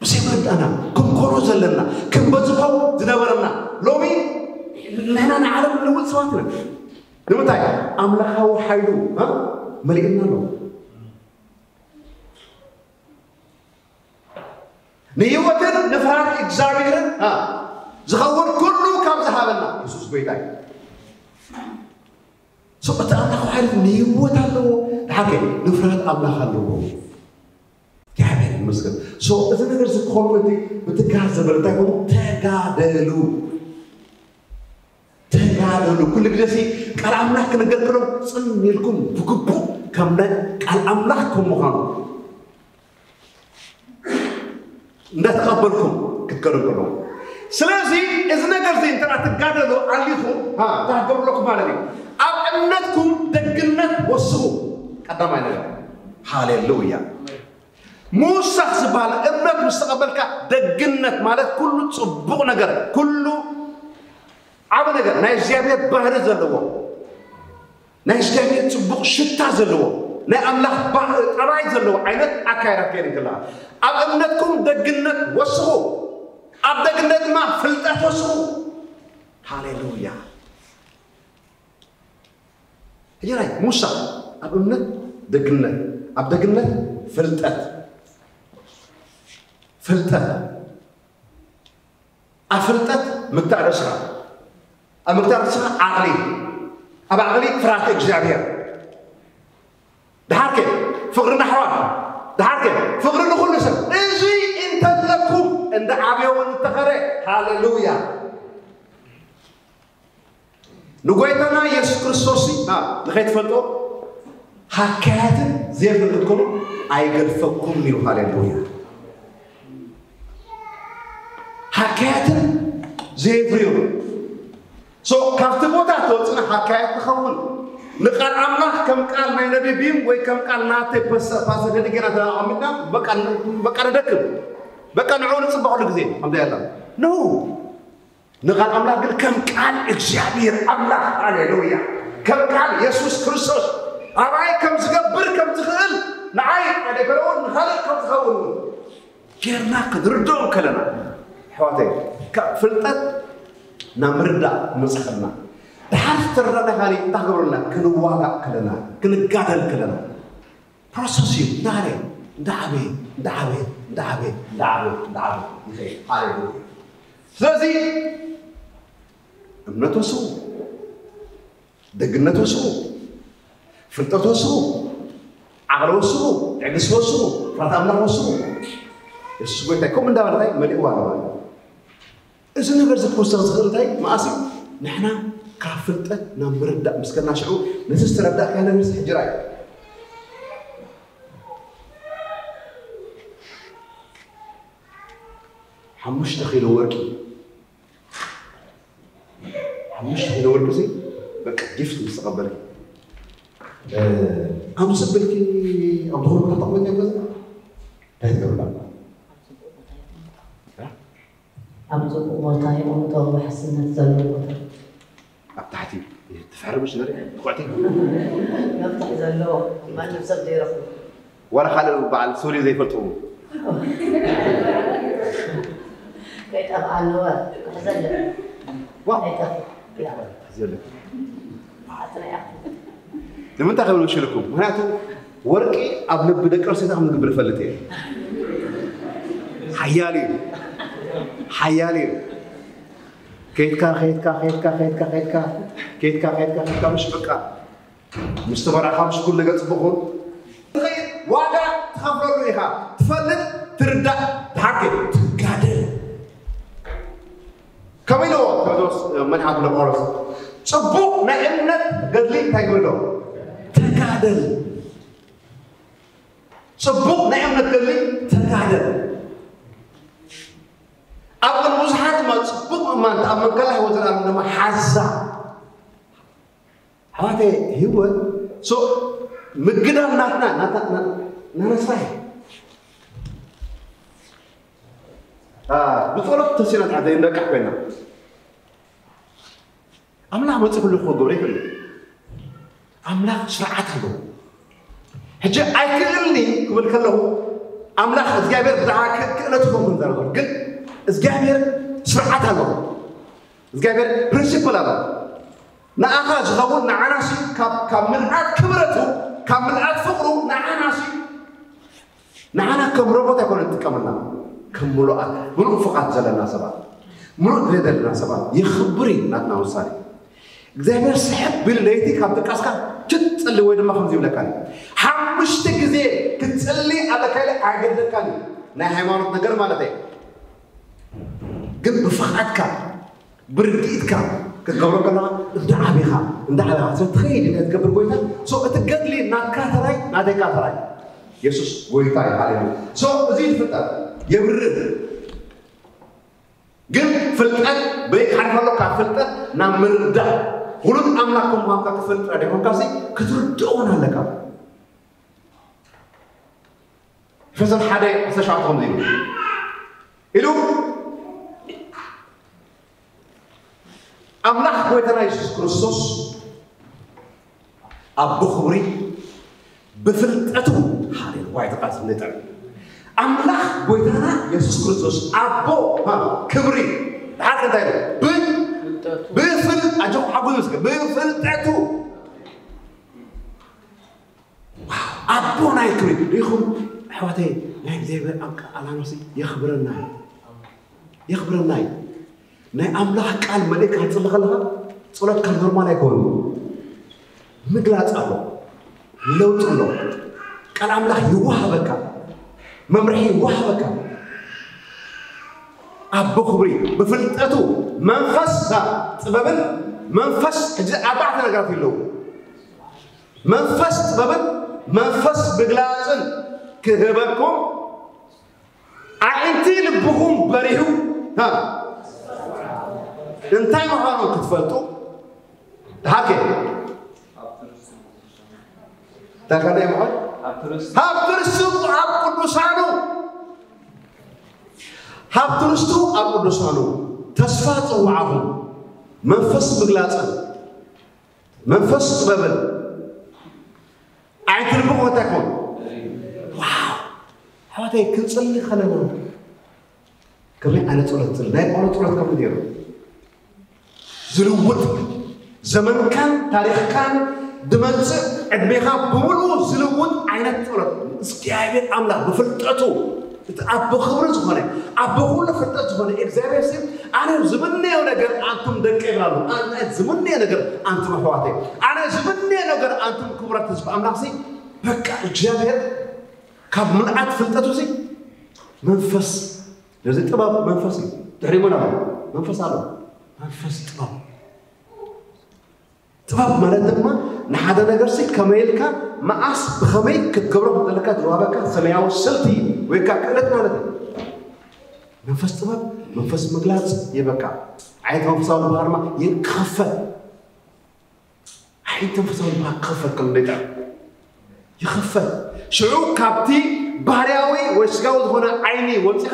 ብዘይምርዳእና ክንኮኖ ዘለና ክንበዝሖ ዝነበረና ሎሚ ንሕና ንዓለም ንልውጥ ሰባት ኢና። ንምንታይ ኣምላኻዊ ሓይሉ መሊእና ኣሎ። ንህይወትን ንፍርሃት እግዚኣብሔርን ዝኸውን ኩሉ ካብ ዝሃበና የሱስ ጎይታ እዩ። እቲ ኣምላኽ ሓይል ንህይወት ኣለዎ። ድሓር ከ ንፍርሃት ኣምላኽ ኣለዎ። እግዚኣብሔር ይመስገን። እዚ ነገር እዚ ክኸውን እቲ ብትግሃት ዘበለ እንታይ ኮይኑ ተጋደሉ። ተጋደሉ ኩሉ ግዜ ሲ ቃል ኣምላኽ ክንገር ከሎ ጽን ኢልኩም ብግቡእ ከም ናይ ቃል ኣምላኽ ከም ምዃኑ እንዳተቐበልኩም ክትከዱ ከለዉ ስለዚ እዚ ነገር እዚ እንተ ትጋደሉ ኣሊኹም እንታይ ክገብርለኩም ማለት እዩ ኣብ እምነትኩም ደግነት ወስኹ ቀዳማይ ነገር ሃሌሉያ ምውሳኽ ዝበሃል እምነት ምስ ተቐበልካ ደግነት ማለት ኩሉ ፅቡቕ ነገር ኩሉ ዓብ ነገር ናይ እግዚኣብሔር ባህሪ ዘለዎ ናይ እግዚኣብሔር ፅቡቕ ሽታ ዘለዎ ናይ ኣምላኽ ጠባይ ዘለዎ ዓይነት ኣካይዳ ከይድ እንክላ ኣብ እምነትኩም ደግነት ወስኹ ኣብ ደግነት ድማ ፍልጠት ወስኹ ሃሌሉያ ሕጂ ናይ ሙሳ ኣብ እምነት ደግነት ኣብ ደግነት ፍልጠት ፍልጠት ኣብ ፍልጠት ምግታእ ርእስኻ ኣብ ምግታእ ርእስኻ ዓቕሊ ኣብ ዓቕሊ ፍርሃት እግዚኣብሔር ድሓር ከ ፍቕሪ ናሕዋት ድሓር ከ ፍቕሪ ንኹሉ ሰብ እዚ እንተለኩም እንደ ዓብዮ እውን እንተኸረ ሃሌሉያ ንጎይታና የሱስ ክርስቶስ ንኸይትፈልጦ ሃካያትን ዘየፍሪ ክትኮኑ ኣይገድፈኩም እዩ ሃሌሉያ ሃካያትን ዘየፍርዮ ካብቲ ቦታ ተወፅና ሃካያት ንኸውን ንቃል ኣምላኽ ከም ቃል ናይ ነቢ ቢም ወይ ከም ቃል ናተይ ፓስተር ገዲገና ተኣሚና በቃ ንደክም በቃ ንዑ ንፅበ ኩሉ ግዜ ከምዚ ያላ ነው ንቃል ኣምላኽ ግን ከም ቃል እግዚኣብሔር ኣምላኽ ሃሌሉያ ከም ቃል የሱስ ክርስቶስ ኣባይ ከም ዝገብር ከም ዝኽእል ንዓይ ኣይደገረውን ንኻልእ ከም ዝኸውን እውን ጌርና ክንርድኦም ከለና ኣሕዋተይ ካብ ፍልጠት ናብ ምርዳእ ንመፅኸልና ድሓር ዝተረዳእና ካሊ እንታይ ክገብረልና ክንዋጋእ ከለና ክንጋደል ከለና ፕሮሰስ እዩ እንዳዓበየ እንዳዓበየ እንዳዓበየ እንዳዓበየ እንዳዓበየ እንዳዓበየ ይኸይድ። ሃሌሉያ። ስለዚ እምነት ወስቡ፣ ደግነት ወስቡ፣ ፍልጠት ወስቡ፣ ዓቕሊ ወስቡ፣ ትዕግስቲ ወስቡ፣ ፍርሃት ኣምላኽ ወስቡ። የሱስ ጎይታ እዩ። ከምኡ እንዳበለ እንታይ መሊእዋ ኣለዋ። እዚ ነገር እዚ ክውሰኽ ዝኽእል እንታይ መኣስ እዩ? ንሕና ካብ ፍልጠት ናብ ምርዳእ ምስ ከድና ሽዑ ነቲ ዝተረዳእካዮ ነገር እዚ ሕጂ ርኣዮ። ሓሙሽተ ኪሎ ወርቂ ሓሙሽተ ኪሎ ወርቂ እዚ በቃ ጊፍት ምስ ተቐበልኪ ኣምስ ብልኪ ኣብ ዝኾነ ቦታ ተቐመጥ እዮም ገዛ እንታይ ትገብርላ ኣብ ጽቡቕ ቦታ የቐምጦ ውሕስነት ዘለዎ ቦታ ኣብ ታሕቲ ትፈሕርምሽ ዘርኢ ትኩዕቲ መፍትሒ ዘለዎ ማንም ሰብ ዘይረኽቡ ዋላ ካልእ በዓል ሶሪ ዘይፈልጥዎ ከይጠፍኣ ኣለወ ክሕዘለ ዋ ከይጠፍእ ዘለ ኣጥሪያ ንምንታይ ከም ንሽልኩም ምክንያቱ ወርቂ ኣብ ልቢ ደቂ ኣንስትዮ ከም ዝግብር ይፈልጥ እየ ሓያል እዩ ሓያል እዩ ከይድካ ከይድካ ከይድካ ከይድካ ከይድካ ከይድካ ከይድካ ከይድካ ምሽ በቃ ምስ ተመርዕኻ ምሽ ኩሉ ነገር ፅቡቅ ኹን ዋጋ ትኸፍለሉ ኢኻ ትፈልጥ ትርዳእ ትሓቂ ትጋደል ከመይ ኢልዎ ቴዎድሮስ መልሓት ንጳውሎስ ጽቡቕ ናይ እምነት ገድሊ እንታይ ግበሮ ተጋደል ጽቡቕ ናይ እምነት ገድሊ ተጋደል ኣብ ቅድሚ ብዙሓት ድማ ጽቡቕ ምእማን ተኣመን ከላ ህይወት ዘላለም ድማ ሓዛ ኣሕዋተይ ህይወት so ምግዳል ናትና ናትና ናትና ስራሕ እዩ ብጸሎት ተሲና ተዓዘ እንደቃሕ ኮይና ኣምላኽ መጽእ ኩሉ ክገብሮ ይኽእል ኣምላኽ ስርዓት ኣለዎ ሕጂ ኣይክእልኒ ክብል ከለኹ ኣምላኽ እግዚኣብሔር ብዛዕባ ክእለት ይኸውን ዘረበር ግን እግዚኣብሔር ስርዓት ኣለዎ እግዚኣብሔር ፕሪንሲፕል ኣለዎ ንኣኻ ዝኸውን ንዓናሲ ካብ ምልኣት ክብረቱ ካብ ምልኣት ፍቕሩ ንዓናሲ ንዓና ከም ሮቦት ኣይኮነ ዝጥቀመና ከም ምሉኣት ምሉእ ፍቓድ ዘለና ሰባት ምሉእ ድሌት ዘለና ሰባት የኽብር እዩ ናትና ውሳኔ እግዚኣብሔር ስሕብ ቢሉ ለይቲ ካብ ድቃስካ ትጽሊ ወይ ድማ ከምዚ ይብለካ ሓሙሽተ ግዜ ክትጽሊ ኣለካ ኢለ ኣገደካኒ ናይ ሃይማኖት ነገር ማለት እዩ ግን ብፍቓድካ ብርድኢትካ ክትገብሮ ከለኻ እንዳ ዓቢኻ እንዳ ዓቢኻ ስለ ትኸይድ ኢልካ ትገብር ጎይታ so እቲ ገድሊ ናትካ ተራይ ናተይካ ተራይ የሱስ ጎይታ እዩ ሃሌሉ so እዚ ይፍጠር የብርህ ግን ፍልጠት በይትሓልፈ ኣሎ ካብ ፍልጠት ናብ ምርዳእ ውሉድ ኣምላክ ከም ምዃንካ ክትፈልጥ ጥራይ ደይኮንካሲ ክትርድኦ እውን ኣለካ ኤፌሶን ሓደ ዓሰርተ ሸውዓተ ከምዚ ኢሉ ኢሉ ኣምላኽ ጎይታና የሱስ ክርስቶስ ኣቦ ክብሪ ብፍልጠቱ ሃሌሉያ ተቃጽል ነጠር ኣምላኽ ጎይታና የሱስ ክርስቶስ ኣቦ ክብሪ ድሓር እንታይ ብፍል ኣጆኹም ሓጉዝ ምስክ ብፍልጠቱ ኣቦ ናይ ክብሪ ሪኹም ኣሕዋተይ ናይ እግዚኣብሔር ኣብ ኣላኖሲ የኽብረና እዩ የኽብረና እዩ ናይ ኣምላኽ ቃል መልእካ ክትፅሊ ከለኻ ፀሎትካ ኖርማል ኣይኮኑ ምግላፅ ኣሎ ለውጢ ኣሎ ቃል ኣምላኽ ይወሃበካ መምርሒ ይወሃበካ ኣቦ ክብሪ ብፍልጠቱ መንፈስ ጥበብን መንፈስ ሕጂ ኣርባዕተ ነገራት ይለው መንፈስ ጥበብን መንፈስ ምግላፅን ክህበኩም ኣዒንቲ ልብኹም በሪሁ እንታይ ምዃኑ ክትፈልጡ ድሓር እንታይ ካልእ ምዃን ሃብቲ ርስቱ ኣብ ቅዱሳኑ ሃብቲ ርስቱ ኣብ ቅዱሳኑ ተስፋ ፅዋዕኹም መንፈስ ምግላፅን መንፈስ ጥበብን ኣይትልብቑ እንታይ ኮን ዋው ኣሕዋተይ ክንፅሊ ከለና ከመይ ዓይነት ፀሎት ፅሊ ናይ ጳውሎስ ፀሎት ከምኡ ነይሩ ዝልውጥ ዘመንካን ታሪኽካን ድመፅእ ዕድሜኻ ብምሉኡ ዝልውጥ ዓይነት ፀሎት እግዚኣብሔር ኣምላኽ ብፍልጠቱ እቲ ኣቦ ክብሪ ዝኾነ ኣቦ ኩሉ ፍልጠት ዝኾነ እግዚኣብሔር ሲ ኣነ ዝምነዮ ነገር ኣንቱም ደቀ ይብላሉ። ኣነ ዝምነዮ ነገር ኣንቱም ኣሕዋተይ፣ ኣነ ዝምነዮ ነገር ኣንቱም ክቡራት ህዝቢ ኣምላኽ ሲ በቃ እግዚኣብሔር ካብ ምልኣት ፍልጠቱ ሲ መንፈስ ነዚ ጥበብ መንፈስ እዩ። ድሕሪ መን ኣሎ? መንፈስ ኣሎ። መንፈስ ጥበብ ጥበብ ማለት ድማ ንሓደ ነገር ሲ ከመይ ኢልካ መዓስ ብኸመይ ክትገብሮ ከም ዘለካ ዝወሃበካ ሰማያዊ ስልቲ ወይ ከዓ ክእለት ማለት እዩ። መንፈስ ጥበብ መንፈስ ምግላፅ ይበካ ዓይነት መንፈሳዊ ልብኻ ድማ ይክፈት። ዓይነት መንፈሳዊ ልብኻ ክኸፈት ከም ደይጣ ይኽፈት። ሽዑ ካብቲ ባህርያዊ ወይ ስጋዊ ዝኾነ ዓይኒ ወፂኻ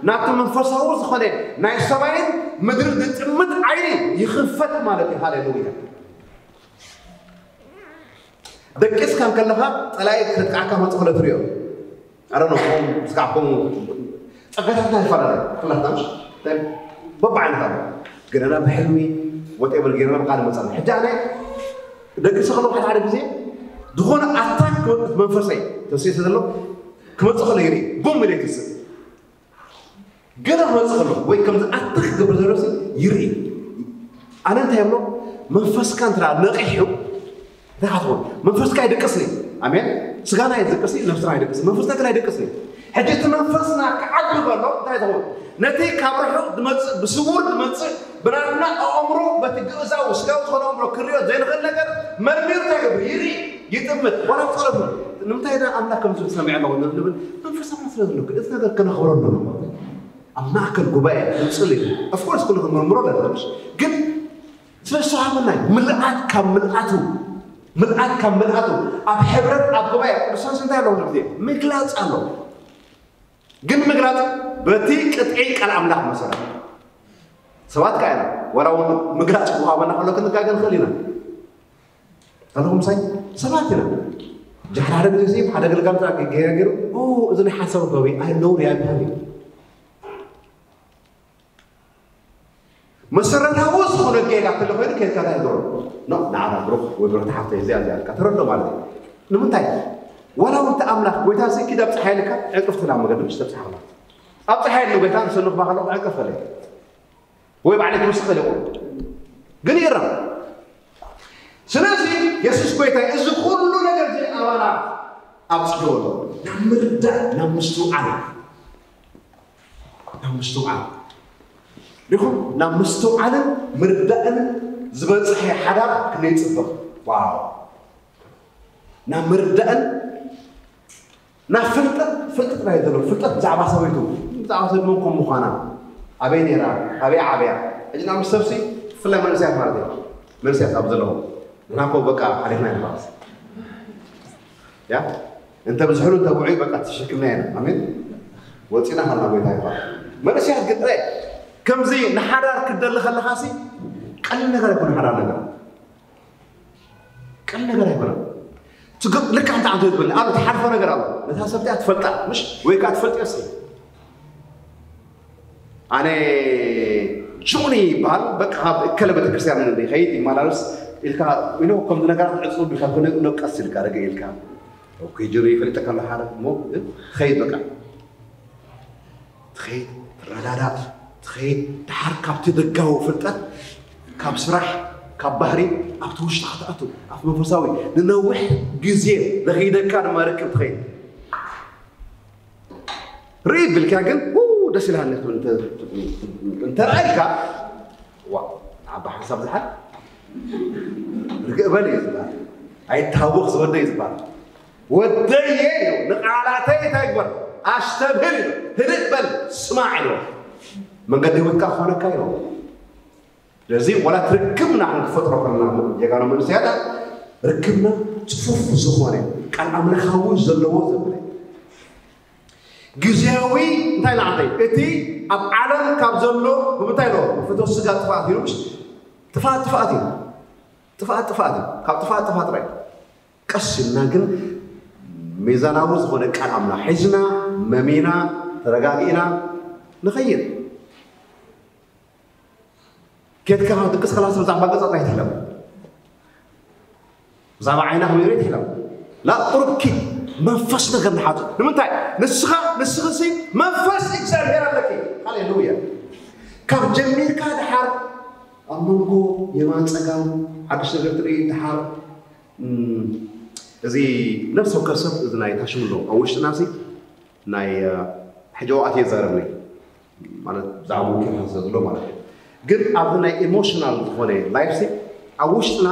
ናብቲ መንፈሳዊ ዝኾነ ናይ ሰማይን ምድርን ዝጥምት ዓይኒ ይኽፈት ማለት እዩ። ሃሌሉያ። ደቂስካ እንከለኻ ጸላኢ ክጥቃዕካ መጽእ ከሎ ትሪኦ። ኣረ ነው ስጋዕኩም ጸጋታትና ይፈላለ ክላታሽ በብዓይነት ኣሎ። ገለና ብሕልሚ ወጤበር ገይርና ብቃል መጻና ሕጂ ኣነ ደቂሰ ከለኹ ሓደ ሓደ ግዜ ዝኾነ ኣታክ ክመጽእ መንፈሰይ ተስየተ ዘሎ ክመጽእ ከሎ ይርኢ ቡም ኢለ ይትስእ ገና ክመጽእ ከሎ ወይ ከምዚ ኣታክ ክገብር ዘሎ ሲ ይርኢ። ኣነ እንታይ እብሎ መንፈስካ እንተ ነቂሑ እንታይ ክትኸውን መንፈስካ ይድቅስ እዩ። ኣሜን። ስጋና ይድቅስ እዩ፣ ነፍስና ይድቅስ እዩ፣ መንፈስና ግን ኣይድቅስ እዩ። ሕጂ እቲ መንፈስና ክዓቢ ከሎ እንታይ ትኸውን? ነቲ ካብ ርሑቕ ዝመጽእ ብስውር ዝመጽእ ብናትና ኣእምሮ በቲ ግእዛዊ ስጋዊ ዝኾነ ኣእምሮ ክሪኦ ዘይንኽእል ነገር መርሚሩ እንታይ ይገብር? ይርኢ፣ ይጥምት። ዋላ ጸሎት ነው። ንምንታይ ዳ ኣምላኽ ከም ዝብል ሰሚዐ ኣለኹ ንብል መንፈሳዊ ስለ ዘለኩ እዚ ነገር ከነኽብሮ ኣለና። ኣብ ማእከል ጉባኤ ክንጽሊ ኦፍኮርስ ኩሉ ክንምርምሮ ኣለና። ግን ስለ ዝተዋህበና እዩ። ምልኣት ካብ ምልኣቱ ምልኣት ካብ ምልኣቱ ኣብ ሕብረት ኣብ ጉባኤ ቅዱሳን እንታይ ኣለዎ ግዜ ምግላጽ ኣሎ። ግን ምግላጽ በቲ ቅጥዒ ቃል ኣምላኽ መሰረት ሰባት ከ ኢና ዋላ እውን ምግላጽ ክውሃበና ከሎ ክንጋገ ንኽእል ኢና። ኣለኹም ሳይ ሰባት ኢና። ጃሕዳ ሓደ ግዜ ሲ ሓደ ግልጋሎት ገይረ ገይሩ እዚ ናይ ሓሳብ ከባቢ ኣይ ነውር እያ ይበሃል እዩ። መሰረታዊ ዝኾነ ጌጋ እንተሎ ኮይኑ ከይድካ እንታይ ትገብሮ? ኖ ንዓና ብሩኽ ወይ ብሩኽቲ ሓፍተይ እዚኣ እዚኣ ኢልካ ተረድኦ ማለት እዩ። ንምንታይ? ዋላ እውን እቲ ኣምላኽ ጎይታ ሲ ኪድ ኣብ ፀሓይ ኢልካ ዕንቅፍቲ ናብ መገዲ ምሽ ተብፅሓ ኣላ። ኣብ ፀሓይ ኢሉ ጎይታ ንሰኑ ክባኸሎ ዕንቅፍ በለ ወይ ባዕለይ ክውስኽ ኢለ ይቑም ግን ይእረም። ስለዚ የሱስ ጎይታ እዚ ኩሉ ነገር እዚ ኣባና ኣብፅሕዎ ኣሎ። ናብ ምርዳእ ናብ ምስትውዓል ናብ ምስትውዓል ሪኹም ናብ ምስትውዓልን ምርዳእን ዝበፅሐ ሓዳር ክንደይ ፅብቕ ዋው ናብ ምርዳእን ናብ ፍልጠት ፍልጠት ናይ ዘሎ ፍልጠት ብዛዕባ ሰበይቱ ብዛዕባ ሰብ መን ከም ምዃና ኣበይ ነይራ ኣበይ ዓብያ ሕጂ ናብ ምስ ሰብሲ ብፍላይ መንእሰያት ማለት እዩ መንእሰያት ኣብ ዘለኹም ንሕና እኮ በቃ ሓሊፍና ኢና ማለት ያ እንተ ብዝሕሉ እንተ ውዑይ በቃ ተሸክምና ኢና ኣሜን ወፂና ሃልና ጎይታ ይባል መንእሰያት ግን ጥራይ ከምዚ ንሓዳር ክትደሊ ከለኻሲ ቀሊል ነገር ኣይኮነ ሓዳር ነገር ቀሊል ነገር ኣይኮነ ልካ እንተ ዓንተ ትብል ኣሎ ትሓልፎ ነገር ኣሎ ነታ ሰብቲያ ትፈልጣ ምሽ ወይ ከዓ ትፈልጥ እሲ ኣነ ጆኒ ይበሃል በቃ ካብ እከለ ቤተክርስትያን ይኸይድ ይመላለስ ኢልካ ኢሎ ከምዚ ነገራት ዕፁ ቢልካ ነቀስ ኢልካ ረገ ኢልካ ኦኬ ጆኒ ይፈልጠካ ኣሎ ሓደ እሞ ግን ኸይድ በቃ ትኸይድ ትረዳዳእ ትኸይድ ድሓር ካብቲ ደጋዊ ፍልጠት ካብ ስራሕ ካብ ባህሪ ኣብቲ ውሽጢ ክትኣቱ ኣብ መንፈሳዊ ንነዊሕ ግዜ ለኸይደካ ድማ ርክብ ትኸይድ ርኢ ብልካ ግን ደስ ኢልሃኒ እንተረኣይካ ዓባ ሓንሳብ ዝሓል ርግእ በል እዩ ዝበሃል ኣይታወቕ ዝወደ እዩ ዝበሃል ወደየ እዩ ንቃላተይ እንታይ ግበር ኣስተብህል እዩ ህድእ በል ስማዕ እዩ መንገዲ ህይወትካ ክኾነካ እዩ ስለዚ ዋላ ርክብና ክንክፈጥሮ ከለና ጀጋኑ መንእሰያት ርክብና ፅፉፍ ዝኾነ ቃል ኣምላኻዊ ዘለዎ ዘብለ ግዜያዊ እንታይ ንዓተይ እቲ ኣብ ዓለም ካብ ዘሎ ብምንታይ ኣሎ ፍቶ ስጋ ጥፋኣት እዩ ጥፋኣት ጥፋኣት እዩ ጥፋኣት ጥፋኣት እዩ ካብ ጥፋኣት ጥፋኣት ጥራይ ቀስ ኢልና ግን ሚዛናዊ ዝኾነ ቃል ኣምላኽ ሒዝና መሚና ተረጋጊእና ንኸይድ ኬድካ ድቅስ ከላስ ብዛዕባ ገጻ ጥራይ ትሕለም ብዛዕባ ዓይና ከመይ ትሕለም ላ ቁሩብ ኪድ መንፈስ ነገር ንሓቱ። ንምንታይ? ንስኻ ንስኽሲ መንፈስ እግዚኣብሔር ኣለኪ። ሃሌሉያ። ካብ ጀሚርካ ድሓር ኣብ መንጎ የማን ጸጋም ሓድሽ ነገር ትርኢ ድሓር እዚ ነፍሲ ወከፍ ሰብ እዚ ናይ ታሽምሎ ኣብ ውሽጥና ሲ ናይ ሕጂ ኣዋት እየ ዛረብኒ ማለት ብዛዕባ ሙኪ ዝሎ ማለት እዩ። ግን ኣብዚ ናይ ኢሞሽናል ዝኾነ ላይፍ ሲ ኣብ ውሽጥና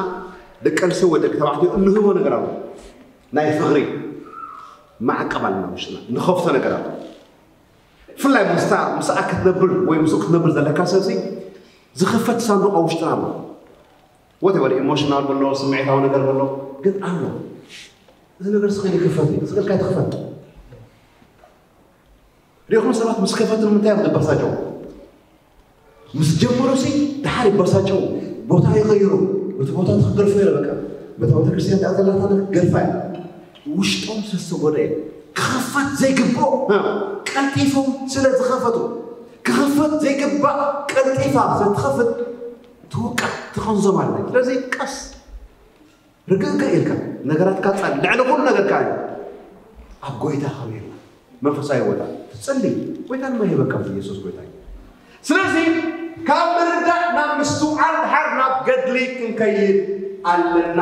ደቂ ኣንስትዮ ወይ ደቂ ተባዕትዮ እንህቦ ነገር ኣሎ። ናይ ፍቕሪ ማዕቀብ ኣለና ውሽጥና ንኸፍቶ ነገር ኣሎ። ብፍላይ ምስታ ምስኣ ክትነብር ወይ ምስኡ ክትነብር ዘለካ ሰብሲ ዝኸፈት ሳንዱቕ ኣብ ውሽጥና ኣሎ። ወቴቨር ኢሞሽናል በሎ ስምዒታዊ ነገር በሎ ግን ኣሎ። እዚ ነገር ስኸ ይክፈት እዩ ስገልካ ይትክፈት። ሪኹም ሰባት ምስ ከፈቱ ንምንታይ እዮም ዝበሳጨው? ምስ ጀመሩ ሲ ድሓር ይበሳጨው። ቦታ ይኸይሩ። እቲ ቦታ ትክገርፎ ይረ በቃ በታ ቤተክርስትያን ዳ ዘላታ ገርፋ እያ። ውሽጦም ስለዝተጎደ ክኽፈት ዘይግብኦ ቀልጢፎም ስለ ዝኸፈቱ ክኽፈት ዘይግባእ ቀልጢፋ ስለትኸፍት ትውቃዕ ትኸንዞ ማለት እዩ። ስለዚ ቀስ ርግእገ ኢልካ ነገራትካ ጻል ልዕሊ ኩሉ ነገርካ እዩ። ኣብ ጎይታ ከመይ መንፈሳዊ ቦታ ትጸሊ ጎይታ ድማ ይህበካ ኢየሱስ ጎይታ እዩ። ስለዚ ካብ ምርዳእ ናብ ምስትውዓል ድሓር ናብ ገድሊ ክንከይድ ኣለና።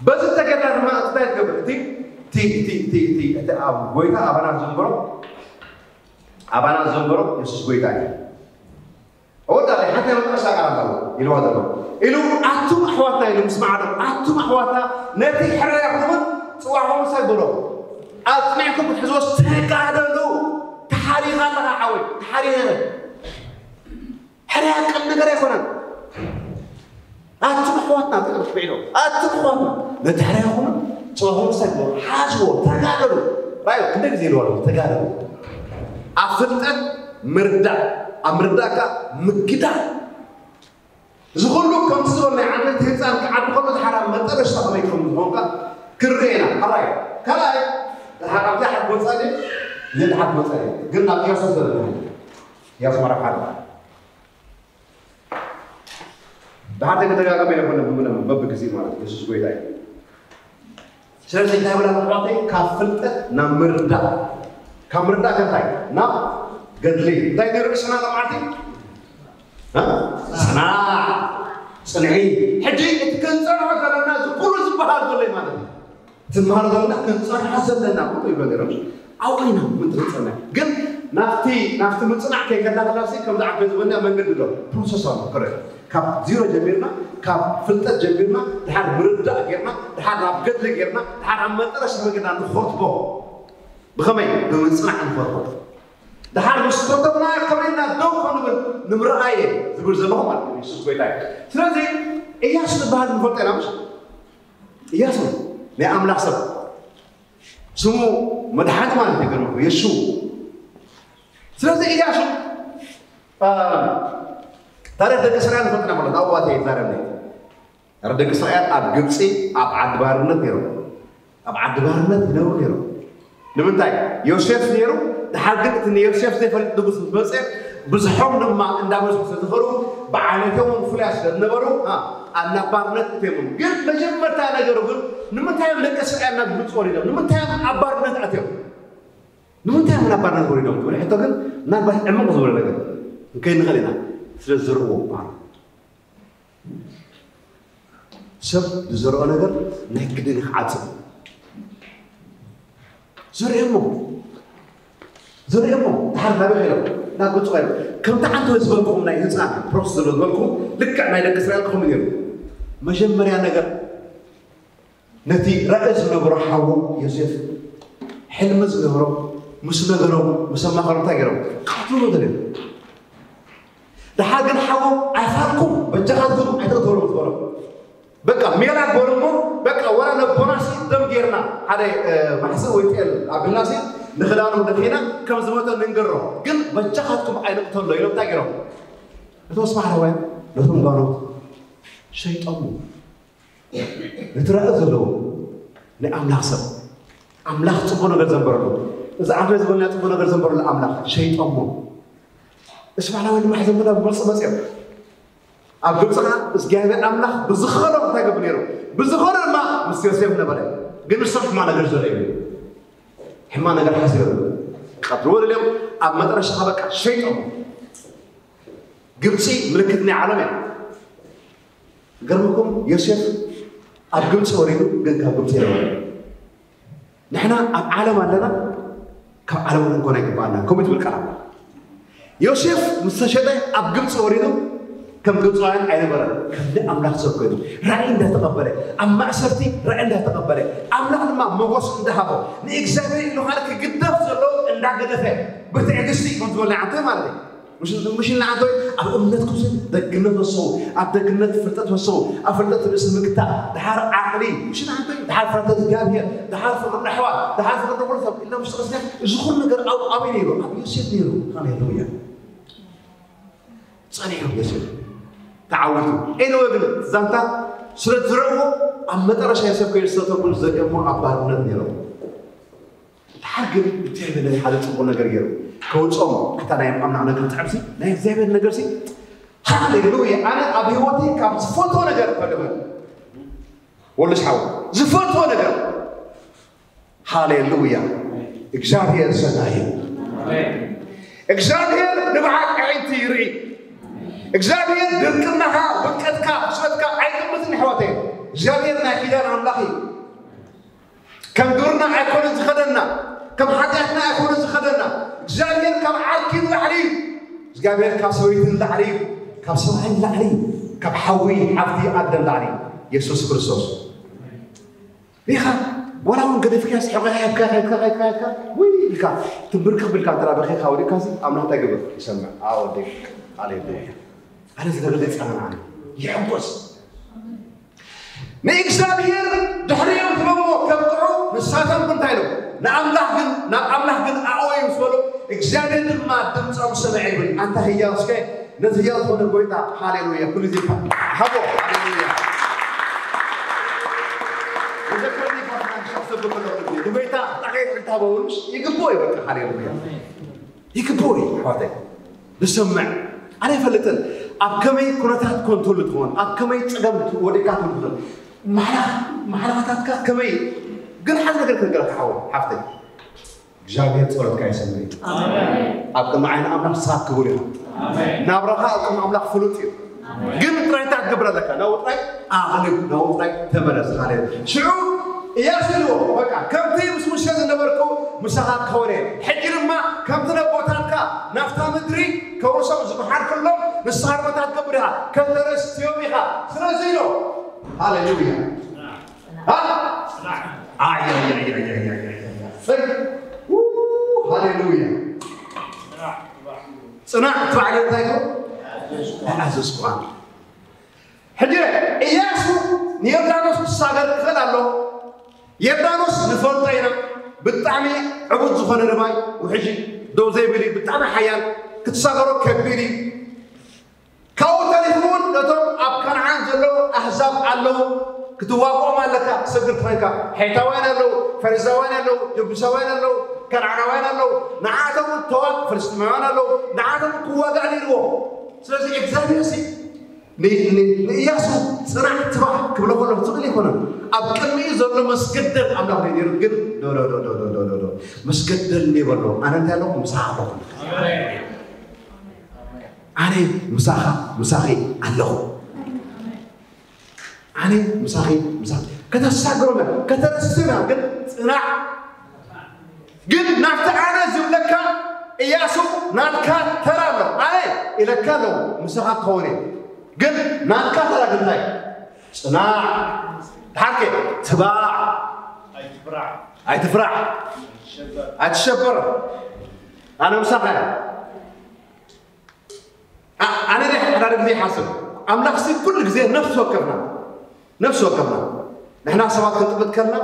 በዚ ተገድላ ድማ እንታይ ትገብር እቲ እቲ እቲ እቲ እቲ እቲ ኣብ ጎይታ ኣባና ዘንበሮ ኣባና ዘንበሮ የሱስ ጎይታ እዩ። ወዳለ ሓንቲ መጠረሻ ቃል ኣሎ ኢልዋ ዘሎ ኢሉ ኣቱም ኣሕዋትና ኢሉ ምስ መዓዶም ኣቱም ኣሕዋትና ነቲ ሕርያኹምን ጽዋዕኹምን ሰግሮ ኣጽኒዕኩም ክትሕዝዎ ተጋደሉ። ተሓሪኻ ኣለኻ ሓወይ ተሓሪኸ ሕርያ ቀም ነገር ኣይኮነን። ኣቱም ኣሕዋትና ብዕዶ ኣቱም ኣሕዋትና ነቲ ሕርያኹምን ጽዋዕኹም ሰግሮ ሓዝዎ ተጋደሉ። ራዮ ክንደ ግዜ ኢልዋ ተጋደሉ። ኣብ ፍልጠት ምርዳእ ኣብ ምርዳእካ ምግዳል። እዚ ኩሉ ከምቲ ዝበል ናይ ዓበይቲ ህፃን ክዓቢ ከሎ ዝሓራ መጠረሽታ ከመይ ከም ዝኾንካ ክርኤና ሓራይ ካልኣይ ሓቃብቲ ሓት መፀሊ ንድሓት መፀሊ ግን ናብ ኢያሱ ዘለና ኢያሱ መራብ ሓደ ድሓር ተደጋጋሚ ኣይኮነ ብምለም በብግዜ ማለት የሱስ ጎይታ እዩ። ስለዚ እንታይ ብላ ኣሕዋተይ ካብ ፍልጠት ናብ ምርዳእ ካብ ምርዳእ ከንታይ ናብ ገድሊ እንታይ ነይሩ ርእስና ለማዕቲ ጽናዕ ጽንዒ። ሕጂ እቲ ክንጸንዖ ዘለና እዚ ኩሉ ዝበሃል ዘሎ ማለት እዩ። ትምሃር ዘለና ክንጸንዖ ዘለና ኩሉ ይብሎ ነይሮም። ኣብኡ ኢና ምንትንጸና ግን ናብቲ ናብቲ ምጽናዕ ከይከዳኸላ ሲ ከምዚ ዓበ ዝበልና መንገዲ ኣሎ ፕሮሰስ ኣሎ ከረ ካብ ዚሮ ጀሚርና ካብ ፍልጠት ጀሚርና ድሓር ምርዳእ ጌርና ድሓር ናብ ገድሊ ጌርና ድሓር ኣብ መጠረሽ መገዳ ንኸትቦ ብኸመይ ብምጽናዕ ንኸትቦ ድሓር ምስ ፈተና ከመይና ደው ከንብል ንምርኣየ ዝብል ዘለኹ ማለት የሱስ ጎይታ እዩ። ስለዚ እያሱ ዝበሃል ንፈልጦ ኢና ምሽ እያሱ ናይ ኣምላኽ ሰብ ስሙ መድሓኒ ማለት ይገርመ የሱ ስለዚ እያሱ ታሪክ ደቂ እስራኤል ንፈልጥና ማለት ኣብዋተ ይዛረብ ታሪክ ደቂ እስራኤል ኣብ ግብፂ ኣብ ዓዲ ባርነት ነይሮም ኣብ ዓዲ ባርነት ይነብሩ ነይሮም ንምንታይ ዮሴፍ ነይሩ ድሓር ግን እቲ ንዮሴፍ ዘይፈልጥ ንጉስ ምስ መፀ ብዙሖም ድማ እንዳበዝሑ ስለዝኸሩ ብዓይነቶም ፍሉያ ስለዝነበሩ ኣብ ናብ ባርነት እትዮም ግን መጀመርታ ነገሩ ግን ንምንታይ እዮም ደቂ እስራኤል ናብ ግብፂ ወሪዶም ንምንታይ እዮም ኣብ ባርነት ኣትዮም ንምንታይ እዮም ናብ ባርነት ወሪዶም ትብል ሕቶ ግን ምናልባት ዕምቕ ዝበለ ነገር እንከይ ንኽእል ኢና ስለ ዝዝርዎ ባር ሰብ ዝዘርኦ ነገር ናይ ግድን ክዓፅድ ዘርእሞ ዘርእሞ ድሓር ናበይ ከይዶም ናብ ግብፂ ከይዶም ከምቲ ዓንተ ዝበልኩም ናይ ህፃን ፕሮክስ ዘሎ ዝበልኩም ልክዕ ናይ ደቂ እስራኤል ክኸውን ነይሩ መጀመርያ ነገር ነቲ ራእይ ዝነብሮ ሓዉ ዮሴፍ ሕልሚ ዝነብሮ ምስ ነገሮም ምስ ኣማኸሩ እንታይ ገይሮም ክሓትሉ ተደልዩ ድሓር ግን ሓዉ ኣይፋልኩም በጃኻትኩም ኣይተእተውሎም ዝበሎም በቃ ሜላ ጎርሞ በቃ ወላ ነቦናሲ ደም ጌርና ሓደ ማሕስእ ወይ ጤል ኣቢልናሲ ንኽዳኖም ደኺና ከም ዝመጠ ንንገሮ ግን በጃኻትኩም ኣይንቕተሎ ኢሎም እንታይ ገይሮም እቶም ስማሕረዋይ ነቶም ጓኖት ሸይጦም ነቲ ራእይ ዘለዎ ናይ ኣምላኽ ሰብ ኣምላኽ ፅቡቅ ነገር ዘንበረሉ እዚ ዓበ ዝበልና ፅቡቅ ነገር ዘንበረሉ ኣምላኽ ሸይጦሞ እስማዕላዊ ድማ ሕዘምና ብመርፂ መፅኦም ኣብ ግብፅና እግዚኣብሔር ኣምላኽ ብዝኸሎ እንታይ ገብር ነይሩ ብዝኸሎ ድማ ምስ ዮሴፍ ነበረ ግን ንሶም ሕማ ነገር ዘርእዩ ሕማ ነገር ሓሲሮም ቀትልዎ ደልዮም ኣብ መጠረሻ በቃ ሸይጦም። ግብፂ ምልክት ናይ ዓለም እያ። ገርምኩም ዮሴፍ ኣብ ግብፂ ወሪዱ ግን ካብ ግብፂ የነበረ። ንሕና ኣብ ዓለም ኣለና፣ ካብ ዓለም እውን ኮነ ይግባኣና ከምኡ ትብል ቃል ኣምላኽ። ዮሴፍ ምስ ተሸጠ ኣብ ግብፂ ወሪዱ ከም ግብፃውያን ኣይነበረን። ከም ኣምላኽ ሰብ ኮይኑ ራእይ እንዳተቐበለ ኣብ ማእሰርቲ ራእይ እንዳተቐበለ ኣምላኽ ድማ ሞጎስ እንዳሃቦ ንእግዚኣብሔር ኢሉ ካለ ክግደፍ ዘለዎ እንዳገደፈ ብትዕግስቲ ከም ዝበልና ዓንተ ማለት እዩ። ምሽ ምሽ ንዓንተ ኣብ እምነት ክውስን ደግነት ወሰው ኣብ ደግነት ፍልጠት ወሰው ኣብ ፍልጠት ርእሲ ምግታ ድሓር ዓቕሊ ምሽ ንዓንተ ድሓር ፍርሃት እግዚኣብሔር ድሓር ፍቕሪ ኣሕዋት ድሓር ፍቕሪ ኩሉ ሰብ ኢልና ምሽ ተቐስና እዚ ኩሉ ነገር ኣብ ኣበይ ነይሩ? ኣብ ዮሴፍ ነይሩ። ሃሌሉያ። ጸኒሑ ዮሴፍ ተዓዊቱ። ኤንወ ግን ዛንታ ስለ ዝረእዎ ኣብ መጠረሻ ዮሴፍ ከይሰተኩን ዘገሞ ኣብ ባርነት ነይሮም። ድሓር ግን እግዚኣብሔር ነዚ ሓደ ጽቡቕ ነገር ገይሩ ከውፅኦም። ኣታ ናይ ኣምላኽ ነገር ትዕብሲ ናይ እግዚኣብሔር ነገር ሲ ሃሌሉያ። ኣነ ኣብ ህይወተይ ካብ ዝፈትዎ ነገር ፈለመ ወልሽ ሓው ዝፈትዎ ነገር ሃሌሉያ። እግዚኣብሔር ሰናይ እዩ። እግዚኣብሔር ንብዓት ኣዒንቲ ይርኢ። እግዚኣብሔር ድርቅናኻ ውድቀትካ ብስበትካ ኣይግምትን። ኣሕዋተይ እግዚኣብሔር ናይ ኪዳን ኣምላኽ እዩ። ከም ግብርና ኣይኮነ ዝኸደና ከም ሓጢኣትና ኣይኮነ ዝኸደና። እግዚኣብሔር ካብ ዓርኪ ንላዕሊ እዩ። እግዚኣብሔር ካብ ሰበይቲ ንላዕሊ እዩ። ካብ ሰብኣይ ንላዕሊ እዩ። ካብ ሓዊ ሓፍቲ ኣደ ንላዕሊ እዩ። የሱስ ክርስቶስ ሪኻ ዋላ እውን ገደፍካ ስሕቕካ ሄድካ ሄድካ ሄድካ ሄድካ ወይ ኢልካ ትንብርክኽ ብልካ እንተ በኺኻ ወዲእካ ሲ ኣምላኽ እንታይ ግብር ይሰምዕ። ኣዎ ወደይ ሃሌሉያ። ኣነ ዝነገር ዘይጸናናዓኒ ይሕጎስ። ንእግዚኣብሔር ድሕሪኦም ክበምዎ ከብቅዑ ንሳቶም እንታይ ኢሎም? ንኣምላኽ ግን ናብ ኣምላኽ ግን ኣእወዩ ዝበሎ እግዚኣብሔር ድማ ድምፆም ሰምዐ ይብል። ኣንታ ህያው እስከ ነዚ ህያው ዝኾነ ጎይታ ሃሌሉያ ኩሉ ጊዜ ሃቦ ሃሌሉያ። ንዘከርኒ ፋትና ክሳብ ሰብ ከሎ ንጎይታ ጣኸይ ዕልታ በውንሽ ይግብኦ ይበቃ ሃሌሉያ። ይግብኦ እዩ ኣሕዋተይ ንሰምዕ። ኣነ ይፈልጥን ኣብ ከመይ ኩነታት ኮንትሉ ትኾን ኣብ ከመይ ፀገም ወዲካ ትኾን ማሕላኻታትካ ከመይ ግን ሓደ ነገር ክንገረካ ሓወይ ሓፍተይ እግዚኣብሔር ጸሎትካ ይሰምዕ እዩ። ኣብ ቅድሚ ዓይኒ ኣምላኽ ንስኻ ክቡር ኢኻ። ናብራኻ ኣብ ቅድሚ ኣምላኽ ፍሉጥ እዩ። ግን ጥራይ እንታይ ክትገብር ኣለካ? ናብኡ ጥራይ ኣቕልብ፣ ናብኡ ጥራይ ተመለስ። ሃሌሉያ። ሽዑ እያሱ ኢልዎ፣ በቃ ከምቲ ምስ ሙሴ ዝነበርኩ ምሳኻ ክኸውን እየ። ሕጂ ድማ ከምቲ ነቦታትካ ናብታ ምድሪ ከውርሶም ዝመሓርኩሎም ንስኻ ድማ እንታይ ክትገብር ኢኻ? ከተረስትዮም ኢኻ። ስለዚ ኢሎ። ሃሌሉያ። ሃሌሉያ። ጽናዕ ትባዕለ እንታይ ይብሎ? ተኣዘዝኩ። ሕጂ እያሱ ንዮርዳኖስ ክሳገር ክኽእል ኣሎ። ዮርዳኖስ ንፈልጦ ኢና። ብጣዕሚ ዕቡድ ዝኾነ ርባይ ውሕጂ ደው ዘይብል እዩ። ብጣዕሚ ሓያል ክትሳገሮ ከቢድ እዩ። ካብኡ ተሪፉ እውን ነቶም ኣብ ከነዓን ዘለዉ ኣህዛብ ኣለዉ ክትዋግኦም ኣለካ ክትሰግር ኮይንካ ሄታውያን ኣለዉ ፈሪዛውያን ኣለዉ ጀቡሳውያን ኣለዉ ከነዓናውያን ኣለዉ ንዓቶም እውን ተዋግ ፍልስጥማውያን ኣለዉ ንዓቶም ክዋጋእ ነይርዎ ስለዚ እግዚኣብሔር ሲ ንእያሱ ፅናሕ ትባዕ ክብሎ ከሎ ትኽእል ይኮነን ኣብ ቅድሚኡ ዘሎ መስገደል ኣምላኽ ነይሩ ግን መስገደል የበሎ ኣነ እንታይ ኣለኹ ምሳኻ ኣለኹ ኣነ ምሳኻ ምሳኺ ኣለኹ ኣነ ምሳኺ ምሳኺ ከተሳግሮና ከተረስና ግን ፅናዕ ግን ናብቲ ኣነ ዝብለካ እያሱ ናትካ ተራ ኣሎ ኣነ ኢለካ ኣለኹ ምሳኻ ክኸውን እየ ግን ናትካ ተራ ግንታይ ፅናዕ ድሓርከ ትባዕ ኣይትፍራሕ ኣይትሸበር ኣነ ምሳኻ እየ ኣነ ናይ ሓደ ግዜ ይሓስብ ኣምላኽሲ ኩሉ ግዜ ነፍሲ ወከፍና ነፍሲ ወከፍና ንሕና ሰባት ክንጥምት ከልና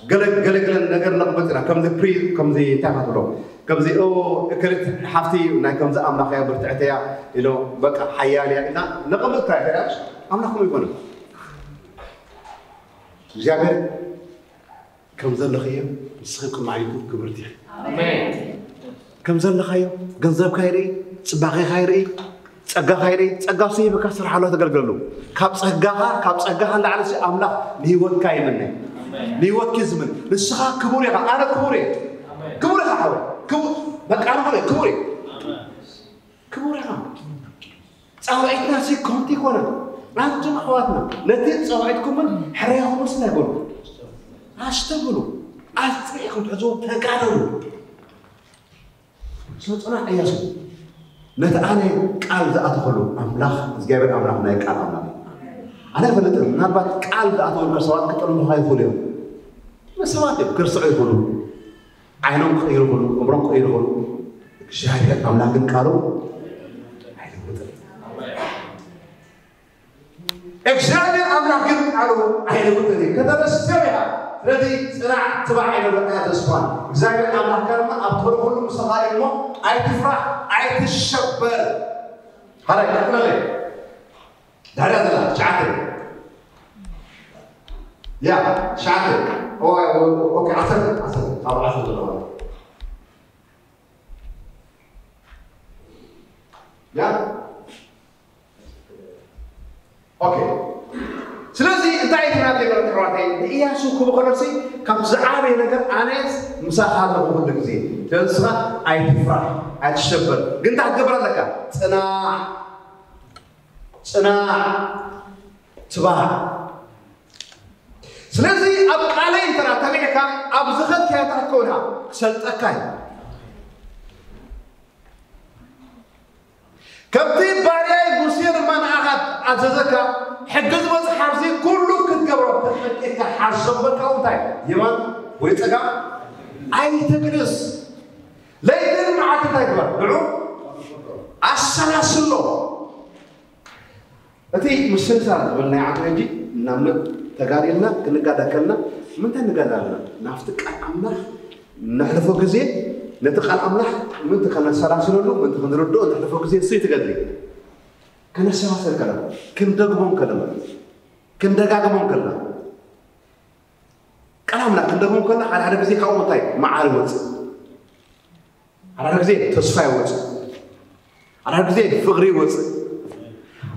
ገለ ገለ ገለ ነገር ነቕምጥ ኢና ከምዚ ፕሪ ከምዚ እንታይ ክትብሎ ከምዚ እክልት ሓፍቲ ናይ ከምዚ ኣምላኽ እያ ብርትዕቲ እያ ኢሎ በቃ ሓያል እያ ኢልና ነቕምጥ እንታይ ይፈዳሽ ኣምላኽ ከምኡ ይኮነ እግዚኣብሔር ከም ዘለኽዮ ንስኺ ቅድሚ ዓይንኩም ክብርቲ ኢኺ። ከም ዘለኻዮ ገንዘብካ ይርኢ፣ ጽባቐኻ ይርኢ፣ ጸጋኻ ይርኢ፣ ጸጋ እሱ ሂብካ ስርሓሉ ተገልግለሉ። ካብ ጸጋኻ ካብ ጸጋኻ ንላዕሊ እሱ ኣምላኽ ንህይወትካ ይምነ። ንህይወትኪ ዝምነ። ንስኻ ክቡር ኢኻ፣ ኣነ ክቡር እየ። ሓወይ፣ ክቡር፣ በቃ፣ ኣነ ክቡር እዩ። ክቡር ኢኻ። ጻውዒትና ሲ ኮንቲ ይኮነ። ኣንቱም ኣሕዋትና፣ ነቲ ጻውዒትኩምን ሕረኹምን ስለ ይበሉ። ኣስተብሉ። ኣጽኒዕኩም ትሕዝዎ፣ ተጋደሉ። ስለ ጽናዕ እያሱ፣ ነቲ ኣነ ቃል ዝኣተኸሉ ኣምላኽ፣ እግዚኣብሔር ኣምላኽ ናይ ቃል ኣምላኽ እዩ። ኣነ ኣይፈልጥን፣ ምናልባት ቃል ዝኣተወልካ ሰባት ክጠልሙኻ ይኽእሉ እዮም። ሰባት እዮም፣ ክርስዑ ይኽእሉ፣ ዓይኖም ክቕይሩ ይኽእሉ፣ እምሮም ክቕይሩ ይኽእሉ። እግዚኣብሔር ኣምላኽ ግን ቃሉ ኣይልውጥን። እግዚኣብሔር ኣምላኽ ግን ቃሉ ኣይልውጥን እዩ። ከተበስር ኢኻ። ስለዚ ጽናዕ፣ ትባዕ ኣይነበርና ተስፋን። እግዚኣብሔር ኣምላኽ ከርማ ኣብ ትኸዶ ኩሉ ምሳኻ እዩ እሞ ኣይትፍራሕ፣ ኣይትሸበር። ሃላይ ቀጥለለይ። ዳርያ ዘላ ትሽዓተ። ያ፣ ትሽዓተ። ኦ፣ ኦ፣ ኦኬ፣ ዓሰርተ፣ ዓሰርተ፣ ካብ ዓሰርተ ዘለዋ። ያ? ኦኬ። ስለዚ እንታይ እዩ ትብላ ኣለይ ማለት ኣሕዋተይ? ንእያሱ ክብሎ ከሎሲ ካብ ዝዓበየ ነገር ኣነስ ምሳኻ ኣለኹ ኩሉ ግዜ። ስለዚ ንስኻ ኣይትፍራሕ፣ ኣይትሸበር። ግን እንታይ ክትገብር ኣለካ? ጽናዕ። ጽናዕ። ትባህ። ስለዚ ኣብ ቃለይ እንተ ተቢዕካ ኣብ ዝኸድካዮ ትኣትከውና ክሰልጠካ እዩ። ከምቲ ባርያይ ሙሴ ድማ ንኣኻ ኣዘዘካ፣ ሕጊ እዚ መጽሓፍ እዚ ኩሉ ክትገብሮ ተጠንቂቕካ ሓዞ፣ በልካ እንታይ የማን ወይ ጸጋም ኣይትግልስ። ለይትን መዓልቲ እንታይ ግበር? ንዑ ኣሰላስሎ። እቲ ምስልሳል ዝበልናዮ ዓቕሊ ሕጂ እናብነት ተጋዲልና ክንጋዳ ከልና ምንታይ ንጋዳ ኣለና? ናብቲ ቃል ኣምላኽ ነሕልፎ ግዜ፣ ነቲ ቃል ኣምላኽ ምእንቲ ከነሰላስለሉ፣ ምእንቲ ክንርድኦ ነሕልፎ ግዜ እሱ እዩ ትገድሊ። ከነሰላስል ከለና፣ ክንደግሞም ከለና፣ ክንደጋግሞም ከለና፣ ቃል ኣምላኽ ክንደግሞም ከለና፣ ሓደ ሓደ ግዜ ካብኡ እንታይ መዓር ይወፅእ። ሓደ ሓደ ግዜ ተስፋ ይወፅእ። ሓደ ሓደ ግዜ ፍቕሪ ይወፅእ።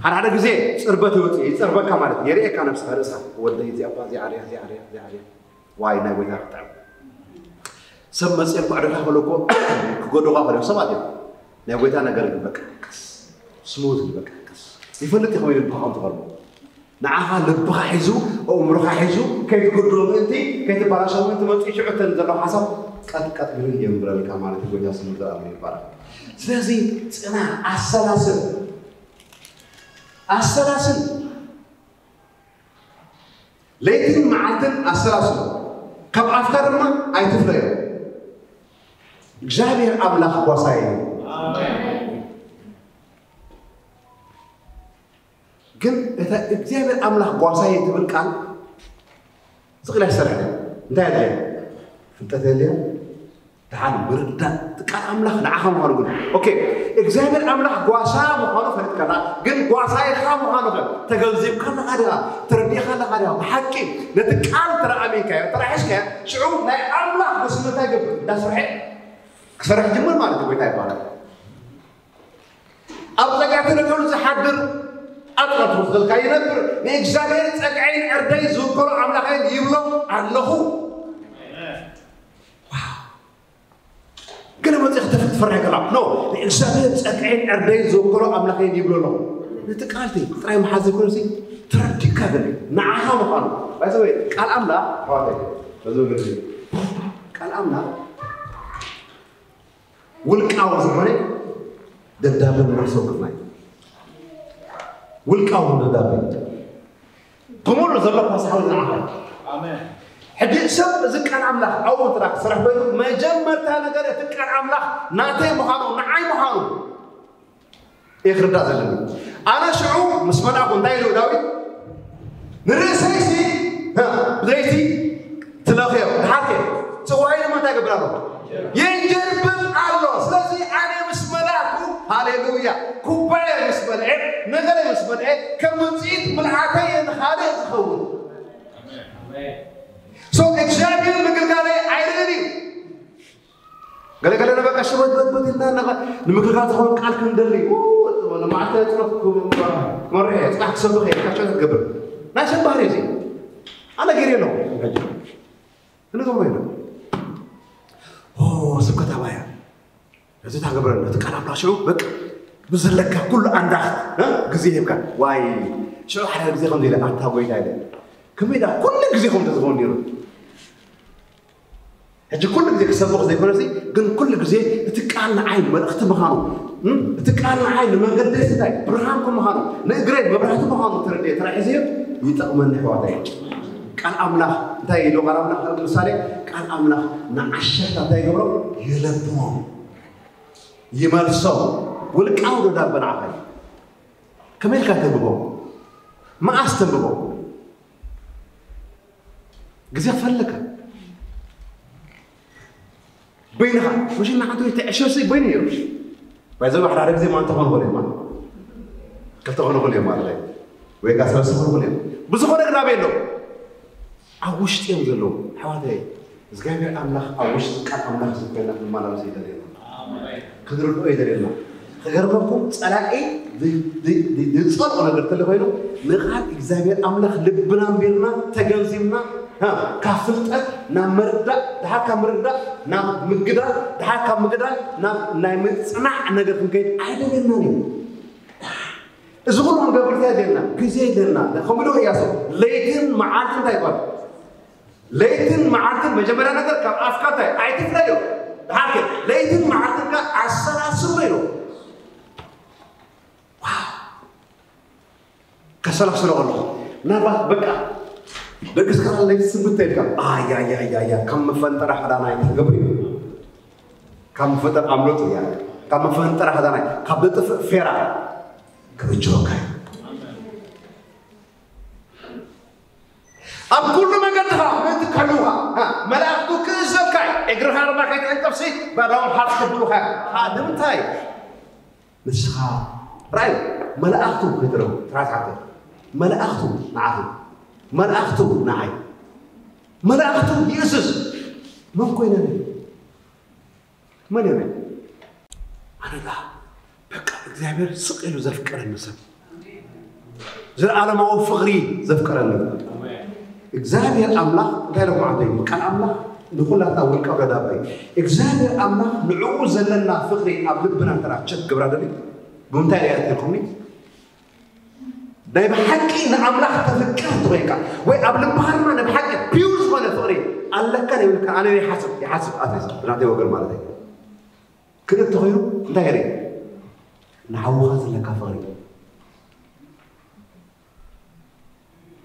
ሓደ ሓደ ግዜ ፅርበት ይወፅእ። ይፀርበካ ማለት የርእየካ ነብስኻ ርእሳ። ወደይ እዚኣ እባ እዚኣ ኣርያ፣ እዚኣ ኣርያ፣ እዚኣ ኣርያ። ዋይ ናይ ጎይታ ክጥዕም። ሰብ መፅኦም ክዕደካ ከሎ እኮ ክጎድኻ ከሎ ሰባት እዮም። ናይ ጎይታ ነገር ግን በቃ ቀስ፣ ስሙዝ በቃ ቀስ። ይፈልጥ እዩ ከመይ ኢሉ ብኸም ትቐርቦ። ንዓኻ ልብኻ ሒዙ፣ ኣእምሮኻ ሒዙ፣ ከይትጎድሎ ምእንቲ፣ ከይትበላሾ ምእንቲ መፂኡ ሽዑ እተን ዘለዋ ሓሳብ ቀጥቀጥ ግን የንብረልካ ማለት እዩ። ጎይታ ስሙ ዘኣምን ይባረክ። ስለዚ ጽና፣ ኣሰላስል፣ ኣሰላስል። ለይትን መዓልትን ኣሰላስሎ። ካብ ኣፍካ ድማ ኣይትፍለዮ። እግዚኣብሔር ኣምላኽ ጓሳይ እዩ። ግን እታ እግዚኣብሔር ኣምላኽ ጓሳይ ትብል ቃል ስቕል ኣይሰርሕን። እንታይ ኣድልያ? ፍልጠት የድልያ? ደሓን ምርዳእ። እቲ ቃል ኣምላኽ ንዓኻ ምዃኑ ግን። ኦኬ፣ እግዚኣብሔር ኣምላኽ ጓሳ ምዃኑ ፈሊጥካ ኣለኻ፣ ግን ጓሳይኻ ምዃኑ ከ ተገንዚብካ ኣለኻ ዲኻ? ተረዲእካ ኣለኻ ዲኻ? ብሓቂ ነቲ ቃል እንተ ደኣ ኣሚንካዮ፣ እንተ ደኣ ሒዝካዮ፣ ሽዑ ናይ ኣምላኽ ጎስነት እንታይ ይገብር? እንዳሰርሐ ክሰርሕ ይጅምር ማለት እዩ። ጎይታ ይባረክ። ኣብ ጸግዒ ተነጺሩ ዝሓድር ኣብ ጸሎት ክወስደልካ ይነብር። ንእግዚኣብሔር ጸግዐይን ዕርደይ ዝውከሎ ኣምላኸይን ይብሎ ኣለኹ። ዋው። ገለ መጺእ ክትፍርሕ ከላ፣ ኖ፣ ንእግዚኣብሔር ጸግዐይን ዕርደይ ዝውከሎ ኣምላኸይን ይብሎ ኣለኹ። ነቲ ቃል እቲ ጥራይ መሓዝ ዘይኮነሲ፣ ተረዲእካ ግን ንዓኻ ምዃኑ። ባይ ዘ ወይ፣ ቃል ኣምላኽ፣ ኣሕዋተይ፣ በዚ መገዲ፣ ቃል ኣምላኽ ውልቃዊ ዝኾነ ደብዳበ ንነፍሲ ወከፍና እዩ። ውልቃዊ ደብዳበ ብምሉእ ዘሎ ፋሳሓዊ ዝነዓኻ። ኣሜን። ሕጂ ሰብ እዚ ቃል ኣምላኽ ኣብኡ እንተ ክሰርሕ ኮይኑ፣ መጀመርታ ነገር እቲ ቃል ኣምላኽ ናተይ ምዃኑ፣ ንዓይ ምዃኑ እየ ክርዳእ ዘለኒ። ኣነ ሽዑ ምስ መልኣኹ እንታይ ኢሉ ዳዊት? ንርእሰይሲ፣ እ፣ ብዘይቲ ትለኽዮ፣ ድሓር ከ ጽዋይ ድማ እንታይ ይገብር ኣሎ? የንጀርብብ ኣሎ። ስለዚ ኣነ ምስ መላእኩ፣ ሃሌሉያ፣ ኩባየ ምስ መልዐ፣ ነገረይ ምስ መልዐ፣ ከም ውጽኢት ምልኣተይ ንኻልእ ዝኸውን። ሶ እግዚኣብሔር ምግልጋለይ ኣይርእን እዩ። ገለ ገለ ነበቃ ሽበት በት በት ኢልና እናኸ-፣ ንምግልጋል ዝኸውን ቃል ክንደሊ፣ ኡ፣ ንመዓልቲ ጸሎት ክመርሕ እየ፣ ጽባሕ ክሰብኽ እየ፣ ኢልካ ሸቶ ትገብር። ናይ ሰብ ባህሪ እዚ። ኣነ ገይረ ኣለኹ። ሕጂ ክንገብሮ ኢና። ኦ፣ ስብከት ገብረና እቲ ቃል ኣምላኽ ሽዑ በቃ ብዘለካ ኩሉ ኣንዳኽ ግዜ ሂብካ ዋይ ሽዑ ሓደ ግዜ ከም ኢለ ኣታ ጎይታ ኢለ ከመይ ዳ ኩሉ ግዜ ከም ተዝኸውን ነይሩ። ሕጂ ኩሉ ግዜ ክሰብኽ ዘይኮነሲ ግን ኩሉ ግዜ እቲ ቃል ንዓይ መልእኽቲ ምዃኑ እቲ ቃል ንዓይ ንመንገደይ እንታይ ብርሃን ከም ምዃኑ ንእግረይ መብራህቲ ምዃኑ ተረድየ ተራሒዘዮ ይጠቕመኒ ኣሕዋተይ። ቃል ኣምላኽ እንታይ ኢሉ ቃል ኣምላኽ ምሳሌ ቃል ኣምላኽ ንዓሻታ እንታይ ይገብሮ ይለብሞም ይመልሶም። ውልቃዊ ዶ ዳበ ንዓኻ እዩ? ከመይ ኢልካ ተንብቦ? መዓስ ተንብቦ? ግዜ ክፈልካ በይንኻ ምሽ ንሓንቲ ወይ ተዕሸሲ በይኑ ነይሩ ባይዘ ሓደ ግዜ ማን ተኾኑ ኾኑ እዮም ክልተ ኾኑ ኾኑ እዮም ማለት እዩ ወይ ከዓ ሰለስተ ኾኑ ኾኑ እዮም ብዝኾነ ግን ኣበይ ኣለዉ ኣብ ውሽጢ እዮም ዘለዉ ኣሕዋተይ እግዚኣብሔር ኣምላኽ ኣብ ውሽጢ ቃል ኣምላኽ ዝኮና ክንመላለስ ይደልየና ክንርድኦ ይደልየና ክገርመኩም ፀላኢ ዝፀልኦ ነገር ተለ ኮይኑ ንቃል እግዚኣብሔር ኣምላኽ ልብና ኣንቢርና ተገንዚብና ካብ ፍልጠት ናብ ምርዳእ ድሓር ካብ ምርዳእ ናብ ምግዳል ድሓር ካብ ምግዳል ናብ ናይ ምፅናዕ ነገር ክንከይድ ኣይደልየናን እዩ እዚ ኩሉ ክንገብር እንታይ የድልየና ግዜ የድልየና ከምኡ ዶ እያሱ ለይትን መዓልትን እንታይ ይኮን ለይትን መዓልትን መጀመርያ ነገር ካብ ኣፍካ እንታይ ኣይትፍለዮ ድሓር ከ ለይትን መዓልትን ከ ኣሰላስሎ ኢሉ ከሰላስሎ ከለኹ ናባት በቃ ደቂ እስራኤል ለይቲ ስንብት ተልካ ኣያያያያ ካብ መፈንጠራ ሓዳናይ ትገብር እዩ ካብ መፈንጠር ኣምለጡ እያ ካብ መፈንጠራ ሓዳናይ ካብ ዘጥፍእ ፌራ ክብጅወካ እዩ ኣብ ኩሉ መገድኻ ምእንቲ ክሕልውኻ መላእኽቱ ክእዘዝካ እዩ እግርኻ ድማ ከይትዕንቀፍሲ ባዳውን ሓፍ ክብሉኻ ንምንታይ ንስኻ ራእዩ መላእኽቱ ከይትረቡ ትራትሓተ መላእኽቱ ንዓኹ መላእኽቱ ንዓይ መላእኽቱ ይእዝዝ መን ኮይነ መን እየ ኣነ ዳ በቃ እግዚኣብሔር ስቕ ኢሉ ዘፍቀረኒ ሰብ ዘለዓለማዊ ፍቕሪ ዘፍቀረኒ እግዚኣብሔር ኣምላኽ እንታይ ኢሎም ማለት እዩ ቃል ኣምላኽ ንኩላትና ውልቃ ወረዳበይ እግዚኣብሔር ኣምላኽ ንዕኡ ዘለና ፍቕሪ ኣብ ልብና እንተራ ቸክ ግብራ ደሊ ብምንታይ ሪያ ትልኩምኒ ናይ ብሓቂ ንኣምላኽ ተፍቅር እንተኮይንካ ወይ ኣብ ልብኻ ድማ ንብሓቂ ፒውር ዝኾነ ፍቕሪ ኣለካ ዘይብልካ ኣነ ይሓስብ ይሓስብ ኣትሊስት ብናተይ ወገን ማለት እዩ ክልተ ኮይኑ እንታይ ርኢ ንሓውኻ ዘለካ ፍቕሪ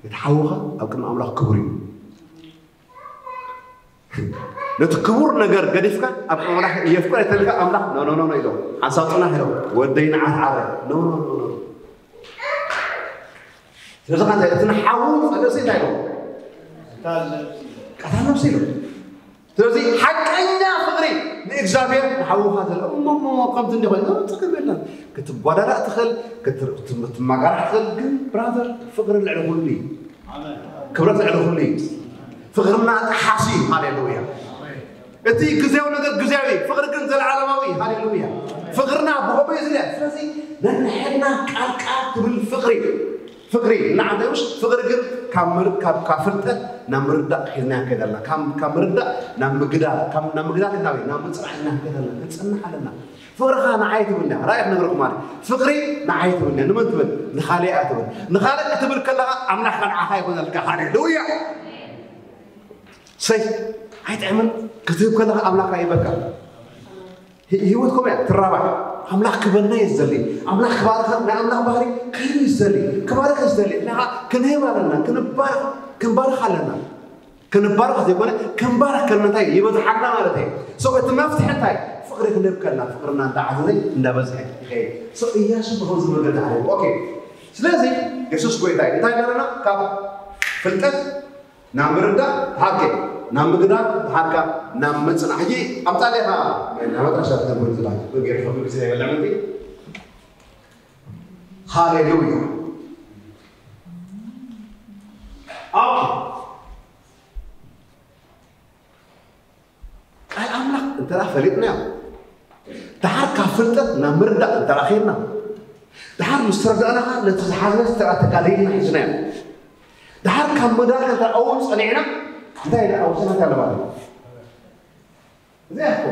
እቲ ሓውኻ ኣብ ቅድሚ ኣምላኽ ክቡር እዩ ነቲ ክቡር ነገር ገዲፍካ ኣብ ኣምላኽ የፍቅር የተልካ ኣምላኽ ኖኖኖኖ ኢሎ ሓንሳብ ፅናሕ ኢሎ ወደይ ንዓት ዓረ ኖኖኖኖ ስለዚ ከ እቲ ንሓዉ ፀገሲ እንታይ ኢሎ ቃታ ነብሲ ኢሎ ስለዚ ሓቀኛ ፍቅሪ ንእግዚኣብሔር ንሓውኻ ዘለ እሞ እሞ ከምቲ እንዲ ኮይኑ ጸገም የለን ክትጓዳዳእ ትኽእል ክትማጋራሕ ትኽእል ግን ብራዘር ፍቅሪ ልዕሊ ኩሉ እዩ ክብረት ልዕሊ ኩሉ እዩ ፍቅርና ጠሓሲ እዩ ሃሌሉያ እቲ ግዜያዊ ነገር ግዜያዊ ፍቅሪ ግን ዘለዓለማዊ ሃሌሉያ ፍቅርና ብኸመይ ዝለ ስለዚ ነንሕድና ቃልቃ ትብል ፍቅሪ ፍቅሪ ንዓንተ ውሽ ፍቅሪ ግን ካብ ምር ካብ ካብ ፍልጠት ናብ ምርዳእ ሒዝና ከደልና ካብ ካብ ምርዳእ ናብ ምግዳል ካብ ናብ ምግዳል ናብ ናብ ምጽራሕ ሒዝና ከደልና ክንጽንሕ ኣለና ፍቅርኻ ንዓይ ትብልና ራእይ ክነግረኩም ማለት ፍቅሪ ንዓይ ትብልና ንመን ትብል ንኻልእ ትብል ንኻልእ ክትብል ከለኻ ኣምላኽካ ንዓኻ ይኾነልካ ሃሌሉያ ሰይ ኣይጥዕምን ክትህብ ከለኻ ኣምላኽካ ይበካ ህይወት ከምኡ እያ ትራባሕ ኣምላኽ ክበና እዩ ዝደሊ ኣምላኽ ክባርኸ ናይ ኣምላኽ ባህሪ ክህብ እዩ ዝደሊ ክባርኸ እዩ ዝደሊ ንኻ ክንህብ ኣለና ክንባርኽ ክንባርኽ ኣለና ክንባርኽ ዘይኮነ ክንባርኽ ከለና እንታይ ይበዝሓልና ማለት እዩ ሰው እቲ መፍትሒ እንታይ ፍቕሪ ክንህብ ከለና ፍቕርና እንዳዓዘዘ እንዳበዝሐ ይኸይድ ሰው እያሱ ብኸምዚ መገዲ ዓለቡ ኦኬ ስለዚ የሱስ ጎይታ እዩ እንታይ ገለና ካብ ፍልጠት ናብ ምርዳእ ተሃብከ ናብ ምግዳል ተሃብካ ናብ ምፅናሕ ሕጂ ኣምፃለኻ ናይ መጠረሻ ተንኮል ዝላ ገይርካ ግዜ የበላ ምንቲ ሃሌሉያ ቃል ኣምላኽ እንተ ፈሊጥናዮ ድሓር ካብ ፍልጠት ናብ ምርዳእ እንተ ኸድና ድሓር ምስ ተረዳእናኻ ነቲ ዝሓዝና ስራ ተጋሊልና ሒዝናዮ ድሓር ካብ መዳርካ እንተ ኣው ጸኒዕና እንታይ ኢለ ኣውስና ኣለማለ እዚኣ እኮ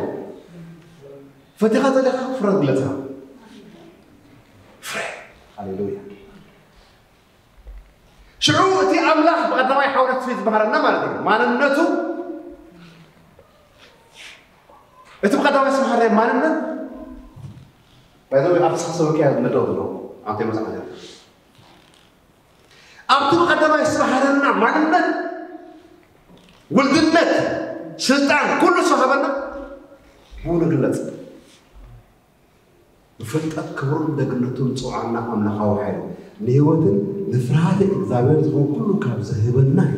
ፈቲኻ ተለኻ ፍረ ግለጽ። ፍረ። ሃሌሉያ። ሽዑ እቲ ኣምላኽ ብቐዳማይ ሓውረት ስለ ዝበሃረና ማለት እዩ። ማንነቱ፣ እቲ ብቐዳማይ ዝተባህረ ማንነት፣ ባይዘው ኣብ ተሳሰበ ከያ ዝመደው ዘሎ ኣብቲ መጽሓፍ። ኣብቲ ብቐዳማይ ዝተባህረና ማንነት፣ ውልድነት፣ ስልጣን፣ ኩሉ ዝተዋህበና ብኡ ንግለጽ። ብፍልጠት ክብሩን ደግነቱን ዝጸውዓና ኣምላኻዊ ሓይሊ፣ ንህይወትን ንፍርሃተ እግዚኣብሔር ዝኸውን ኩሉ ካብ ዝህበና እዩ።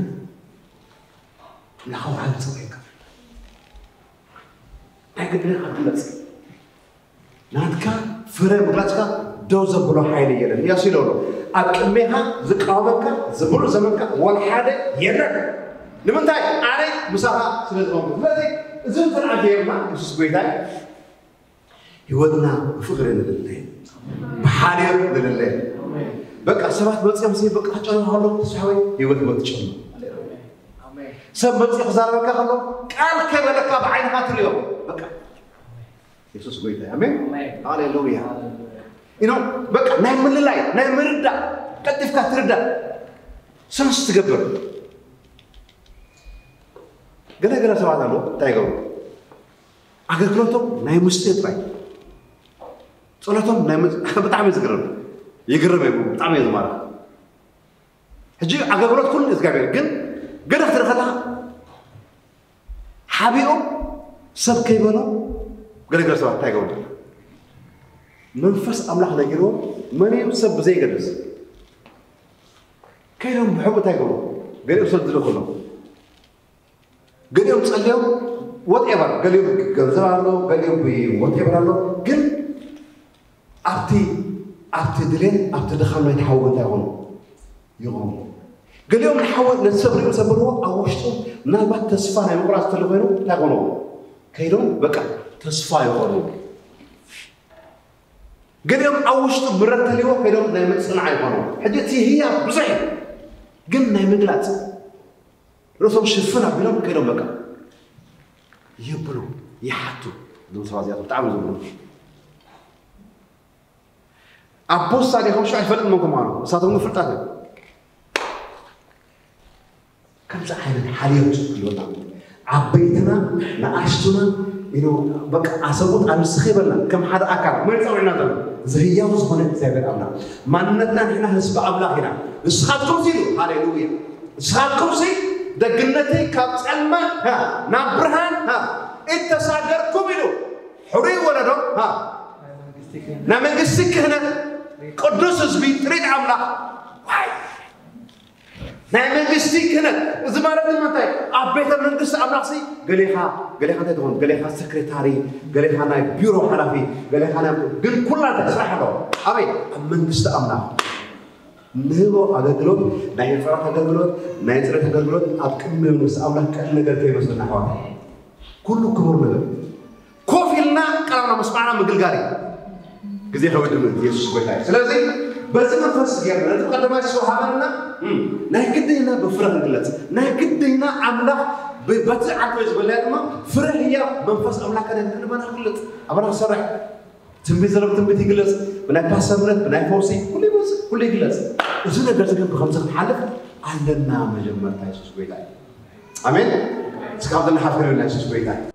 ኣምላኻዊ ሓይሊ ጸዊዕካ። ናይ ግድን ኢኻ ትግለጽ። ናትካ ፍረ ምግላጽካ ደው ዘብሎ ሓይሊ የለን። ኢያሱ ኢሉ ኣሎ፣ ኣብ ቅድሜኻ ዝቃወመካ ዝብሉ ዘመንካ ወላ ሓደ የለን። ንምንታይ? ኣነ ምሳኻ ስለ ዝኾንኩ። ስለዚ እዚ እንተ ደኣ ጌርና፣ የሱስ ጎይታ እዩ። ህይወትና ብፍቕሪ ንልለ፣ ብሓልዮት ንልለ። በቃ ሰባት መጺኦም ሲ በቃ ጨንሖ ኣሎ፣ ተስፋ ወይ ህይወት ህይወት ጨንሖ። ሰብ መጺኡ ክዛረበካ ከሎ ቃል ከይበለካ ብዓይንኻ ትሪኦ። በቃ የሱስ ጎይታ እዩ። ኣሜን። ኣሜን። ሃሌሉያ። ሃሌሉያ። ኢኖ በቃ ናይ ምልላይ፣ ናይ ምርዳእ፣ ቀልጢፍካ ትርዳእ፣ ሰንስ ትገብር። ገለ ገለ ሰባት ኣለዉ፣ እንታይ ይገብሩ? ኣገልግሎቶም ናይ ምስጢር ጥራይ። ጸሎቶም ናይ ምስ-፣ ብጣዕሚ ዝግርም። ይግርም እዩ፣ ብጣዕሚ እዩ ዝማርኽ። ሕጂ ኣገልግሎት ኩሉ እግዚኣብሔር፣ ግን ገለ ክትርኢ ከለኻ ሓቢኦም ሰብ ከይበሎም ገለ ገለ ሰባት እንታይ ይገብሩ? መንፈስ ኣምላኽ ነጊርዎም፣ መን እዩ ሰብ ብዘይገድስ ከይዶም ብሕቡእ እንታይ ይገብሩ? ገሊኦም ሰብ ዝልእኹ ኣለዉ። ገሊኦም ጸልዮም፣ whatever፣ ገሊኦም ገንዘብ ኣሎ፣ ገሊኦም whatever ኣሎ፣ ግን ኣብቲ፣ ኣብቲ ድሌት፣ ኣብቲ ድኻም ናይቲ ሓዊ እንታይ ይኾኑ? ይቖሙ። ገሊኦም ንሓዊ ነቲ ሰብ ሪኡ ሰበርዎ፣ ኣብ ውሽጡ ምናልባት ተስፋ ናይ ምቑራጽ ተሎ ኮይኑ እንታይ ይኾኑ? ከይዶም በቃ ተስፋ ይኾኑ። ገሊኦም ኣብ ውሽጡ ምረት ተልዎ ከይዶም ናይ ምጽናዕ ይኾኑ። ሕጂ እቲ ህያብ ብዙሕ እዩ፣ ግን ናይ ምግላጽ ርእሶም ሽፍን ኣቢሎም ከይዶም በቃ ይብሉ፣ ይሓቱ። እዞም ሰባት እዚኣቶም ብጣዕሚ ዝብሉ። ኣቦ ሳሌ ከም ሽዑ ኣይፈልጥን መን ከምዃኑ፣ እሳቶም ግን ፍልጣት እዮም። ከምዚ ዓይነት ሓልዮት ክህልወና፣ ዓበይትና ንኣሽቱና ኢሉ በቃ ኣሰቡት ኣንስኺ ይበልና። ከም ሓደ ኣካል መን ጸዊዕና ዘሎ? እዚ ህያው ዝኾነ እግዚኣብሔር ኣምላኽ። ማንነትና ንሕና ህዝቢ ኣምላኽ ኢና። ንስኻትኩም ሲ ኢሉ፣ ሃሌሉያ። ንስኻትኩም ሲ ደግነተይ ካብ ጸልማት፣ ሃ፣ ናብ ብርሃን፣ ሃ፣ እተሳገርኩም ኢሉ። ሕሩይ ወለዶ፣ ሃ፣ ናይ መንግስቲ ክህነት፣ ቅዱስ ህዝቢ፣ ጥሪት ኣምላኽ። ዋይ! ናይ መንግስቲ ክህነት። እዚ ማለት ድማ እንታይ? ኣብ ቤተ መንግስቲ ኣምላኽሲ ገሌኻ፣ ገሌኻ እንታይ ትኾን? ገሌኻ ሰክሬታሪ፣ ገሌኻ ናይ ቢሮ ሓላፊ፣ ገሌኻ ናይ፣ ግን ኩላ እንታይ ስራሕ ኣለዎ? ኣበይ? ኣብ መንግስቲ ኣምላኽ። ንህቦ ኣገልግሎት፣ ናይ ህፃናት ኣገልግሎት፣ ናይ ፅሬት ኣገልግሎት ኣብ ቅድሚ መንግስቲ ኣምላኽ ቀንዲ ነገር ከይመስለና ኣሕዋት። ኩሉ ክቡር ነገር። ኮፍ ኢልና ቃልና መስማዕና ምግልጋል እዩ። ግዜ ከወድም የሱስ ጎይታ እዩ። ስለዚ በዚ መንፈስ ጌርና ነቲ ቀዳማይ ዝተዋሃበና፣ እም፣ ናይ ግድና ብፍረ ክንግለጽ፣ ናይ ግድና ኣምላኽ ብ-፣ በቲ ዓንቶ ዝበለያ ድማ ፍረ ህያብ መንፈስ ኣምላኽ ከነንብና ክንግለጽ፣ ኣባና ክሰርሕ፣ ትንቢት ዘረብ ትንቢት ይግለጽ፣ ብናይ ፓስተርነት፣ ብናይ ፈውሲ፣ ኩሉ ይግለጽ፣ ኩሉ ይግለጽ። እዚ ነገር እዚ ግን ብኸምዚ ክንሓልፍ ኣለና። መጀመርታ የሱስ ጎይታ እዩ። ኣሜን። እስካብ ዘለና ሓፍር የሱስ ጎይታ እዩ።